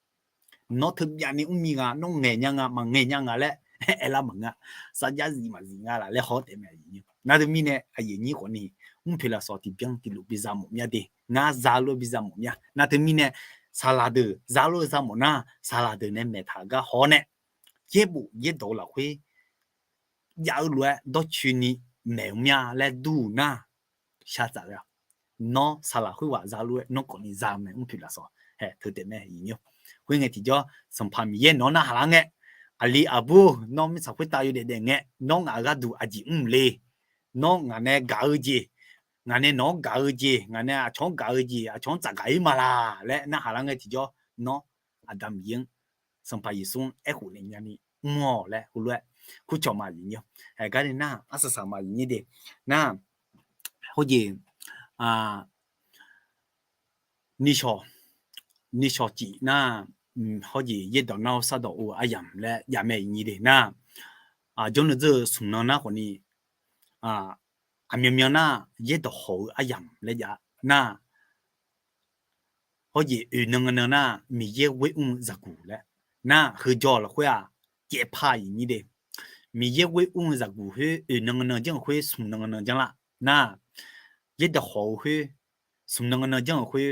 Nawr teubyavni mrmi nga, nawr ngaeq nya nga maqngaeq nya nga laer aerlar maqngeur-a. Sarjax zif maqzif nga laf laer haw-awr taef mae. Nar teumirnae aqyuif aqnyir khawfni mrpoeq lafsawq tiqbyan tiqlof biza mawf mya de. Ngar za lof-aer biza mawf mya. Nar teumirnae saqlaq deuq za lof-aer za mawf nar, saqlaq deuq nae maeqtaq-eu gar haw-awr nae, yaerbof yaerdawq-eu lafkhoer jav-eu lof-aer dawrcoeni maeq-eu mya laer dur-eu nar, shartsaf ghae-awq. Nawr saqlaq khoerghaq za lof-aer nawr khawfni za-eu mae mrpoeq lafsawq. Hae, teu taef mae, iqnyir. Khoerngae tiqjawr, Sanqpaq Miqyaer nawq-anr narhaq lar ngae, aqli aqbur, nawr mirtsaq khoertav yawdaef daef ngae, nawr ngaq-euq gharduq aqjeq mr le. Nawr ngaq nae gaq-eu jeq, ngaq nae nawq-anr gaq-eu jeq, ngaq nae aqcawq-anr gaq-eu jeq, aqcawq-anr tsafgaq-ir ma laq laer narhaq lar ngae tiqjawr, nawr Aqda Miqyaer-anr, Sanqpaq Yeqsur-anr aerkhof naeq nyani mr-awq laer heulof-aer kurcawq ma, iqnyir. Hae, gar ni nar arsaq saq ma, iqnyir de. Nar, hawjeq, nishawq, nishawq cif nar, hawjeq yaerdawq nar-awr sardawq or-eu aryamq laer jav mae, iqnyir de. Nar, jawrnan dzeur-eu smq nan nar khawfni, aqmyanmyan nar yaerdawq hawq-eu aryamq laer jav nar, hawjeq oeq nan nga nan nar Miqyaer ghoer mr-eu zaqguq laer. Nar, heujawr lafkhoer-aq, caevpaq, iqnyir de. Miqyaer ghoer mr-eu zaqguq khoer oeq nan nga nan janr-euq khoer smq nan nga nan janr laf. Nar, yaerdawq hawq-eu khoer smq nan nga nan janr-euq khoer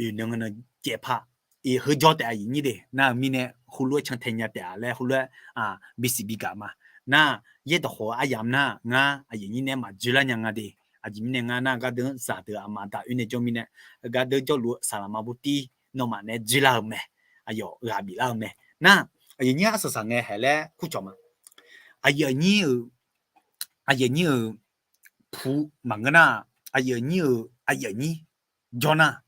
oeq nan nga nan caevpaq. Iq heujawr taef-a, iqnyir de. Nar-euq mirnae heulof-aer cantae nya taef-a laer heulof-aer bisiq bigaq ma. Nar, yaerdawq hawq-eu aryamq nar ngar aqyuif nyir nae maqdzoerlar nya nga de. Aqjeq mirnae ngar nar gardeuq-anr zaqdeuq aqma aqda oer nae jawr mirnae, gardeuq jawrluf-eu saqlaqma bawr tir nawmaf nae dzoerlar-eu mae. Aqyawf ghaq biflar-eu mae. Nar, aqyuif nyir arsaq saq ngae hae laer kurcawq ma. Aqyuif aqnyir-euq, aqyuif aqnyir-euq pu maqngeur nar, aqyuif aqnyir-euq aqyuif aqnyir jawr nar,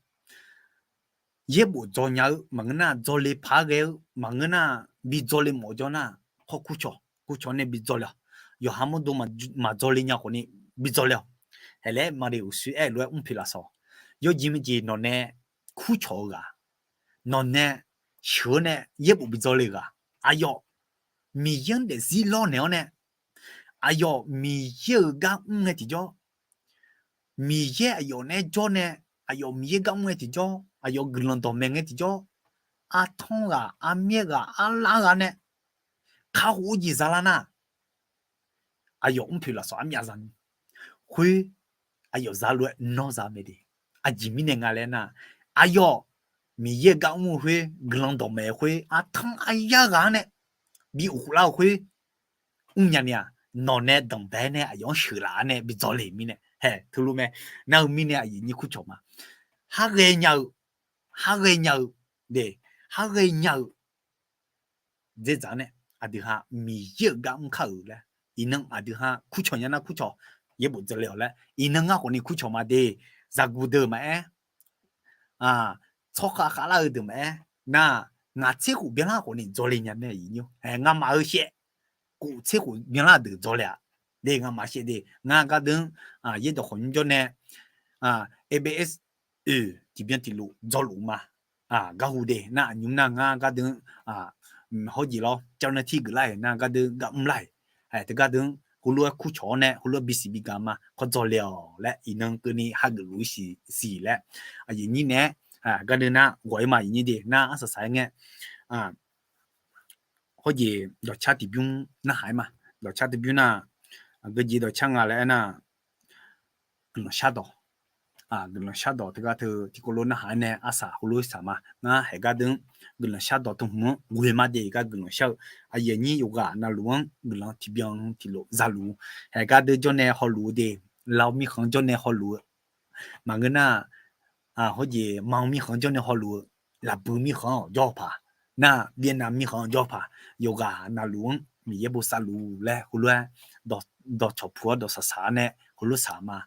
yaerbof dzaw nya-eu maqngeur nar, dzawle paq-aer ghae-eu maqngeur nar, bi dzawle mawf jawr nar, hawr kurcawq, kurcawq nae bi dzawle-awq. Yawqha mawrdo maqdzawle nya khawfni bi dzawle-awq. Hae laer maqle uqshoe aer-eu lof-aer mrpoeq lafsawq. Yawjeq majeq nawq nae kurcawq-eu ghaq, nawq nae sheuq-awr nae yaerbof bi dzawle-eu ghaq, aqyawf Miqyaer-anr daefzir lawrnaeq-awr nae, aqyawf Miqyaer-euq gar mr ngae tiqjawr, Miqyaer aqyawf nae jawr nae, aqyawf Miqyaer gar mr ngae tiqjawr, aqyawf guiqlanq dawqmaeq ngae tiqjawr, artanr ghaq, armyaer ghaq, arlar ghaq nae kakhof-eu jeq zalar nar, aqyawf mrpoeq lafsawq armyav za ni, khoer aqyawf zalof-aer nawr za mae de. Aqjeq mirnae nga laer nar, aqyawf Miqyaer-eu gar mr-eu khoer, guiqlanq dawqmaeq-eu khoer, artanr aryar ghaq-anr nae bi uqkhoflar-eu khoer mrnya ni-aq, nawq nae danqbae-aer nae aqyawf-anr sheuqlaf-awr nae bi dzawle mirnae hae teulof mae. Nar-eu mirnae aqyuif nyir kurcawq ma. Har ghaenya-eu, har ghaenya-eu, de, har ghaenya-eu dzer dzaq-anr nae aqdui ha Miqyaer-euq gar mr kar-euq laer, iqnan aqdui ha kurcawq nya nar kurcawq, yaerbof dzawle-awq laer iqnan ngar khawfni kurcawq ma de. Zaqguq deuq maqaer, tsawrkhav khavlar-eu deuq maqaer nar, ngaq tser khof byanlar khawfni dzawle nya mae, iqnyir. Ngamaf-eu shaev khof tser khof byanlar deuq dzawle-aq de, ngamaf shaev de. Ngar gardeuq-anr yaerdawq khawf nymr jawr nae, ABS oeq tiqbyan tiqlof dzawluf ma. Garhu de nar aqnymr nar ngar gardeuq-anr hawjeq lawr, เจ้าหน้าที่ geuflar-iq nar gardeuq gar mrlar-iq. Teugar deuq-anr heulof-aer kurcawq-awr nae heulof-aer bisiq bigaq ma, kawr dzawle-awq laer iqnan keuvni hageuf luf-ir siq laer, aqyuif nyir nae-aer gardeuq nar ghawq-ir ma, iqnyir de nar arsaq saq-aer ngae, hawjeq dawqcar tiqbymr narhaq-aer ma. Dawqcar tiqbymr nar, aqgeujeq dawqcar nga laer aernar, guiqlanq shardawq, guiqlanq shardawq teugar teu tiqkawv lof narhaq-aer nae arsaq heulof saq ma. Ngar haeq gardeuq-anr guiqlanq shardawq teu hmq-anr ghoe ma de, gar guiqlanq shar-eu aqyuif aqnyir yawqghaq navluf-anr guiqlanq tiqbyan tiqlof zaluf-eu, haeq gardeuq jawr nae hawluf-eu de, Lao mirkhanq-anr jawr nae hawluf-eu, maqngeur nar, hawjeq Mao mirkhanq-anr jawr nae hawluf-eu, Laqbui mirkhanq-anr jawr-eu paq, nar Vietnam mirkhanq-anr jawr-eu paq, yawqghaq navluf-anr Miqyaer bosav luf laer heulof-aer dawqcawq puq-awr dawqsaq saq-awr nae heulof saq ma.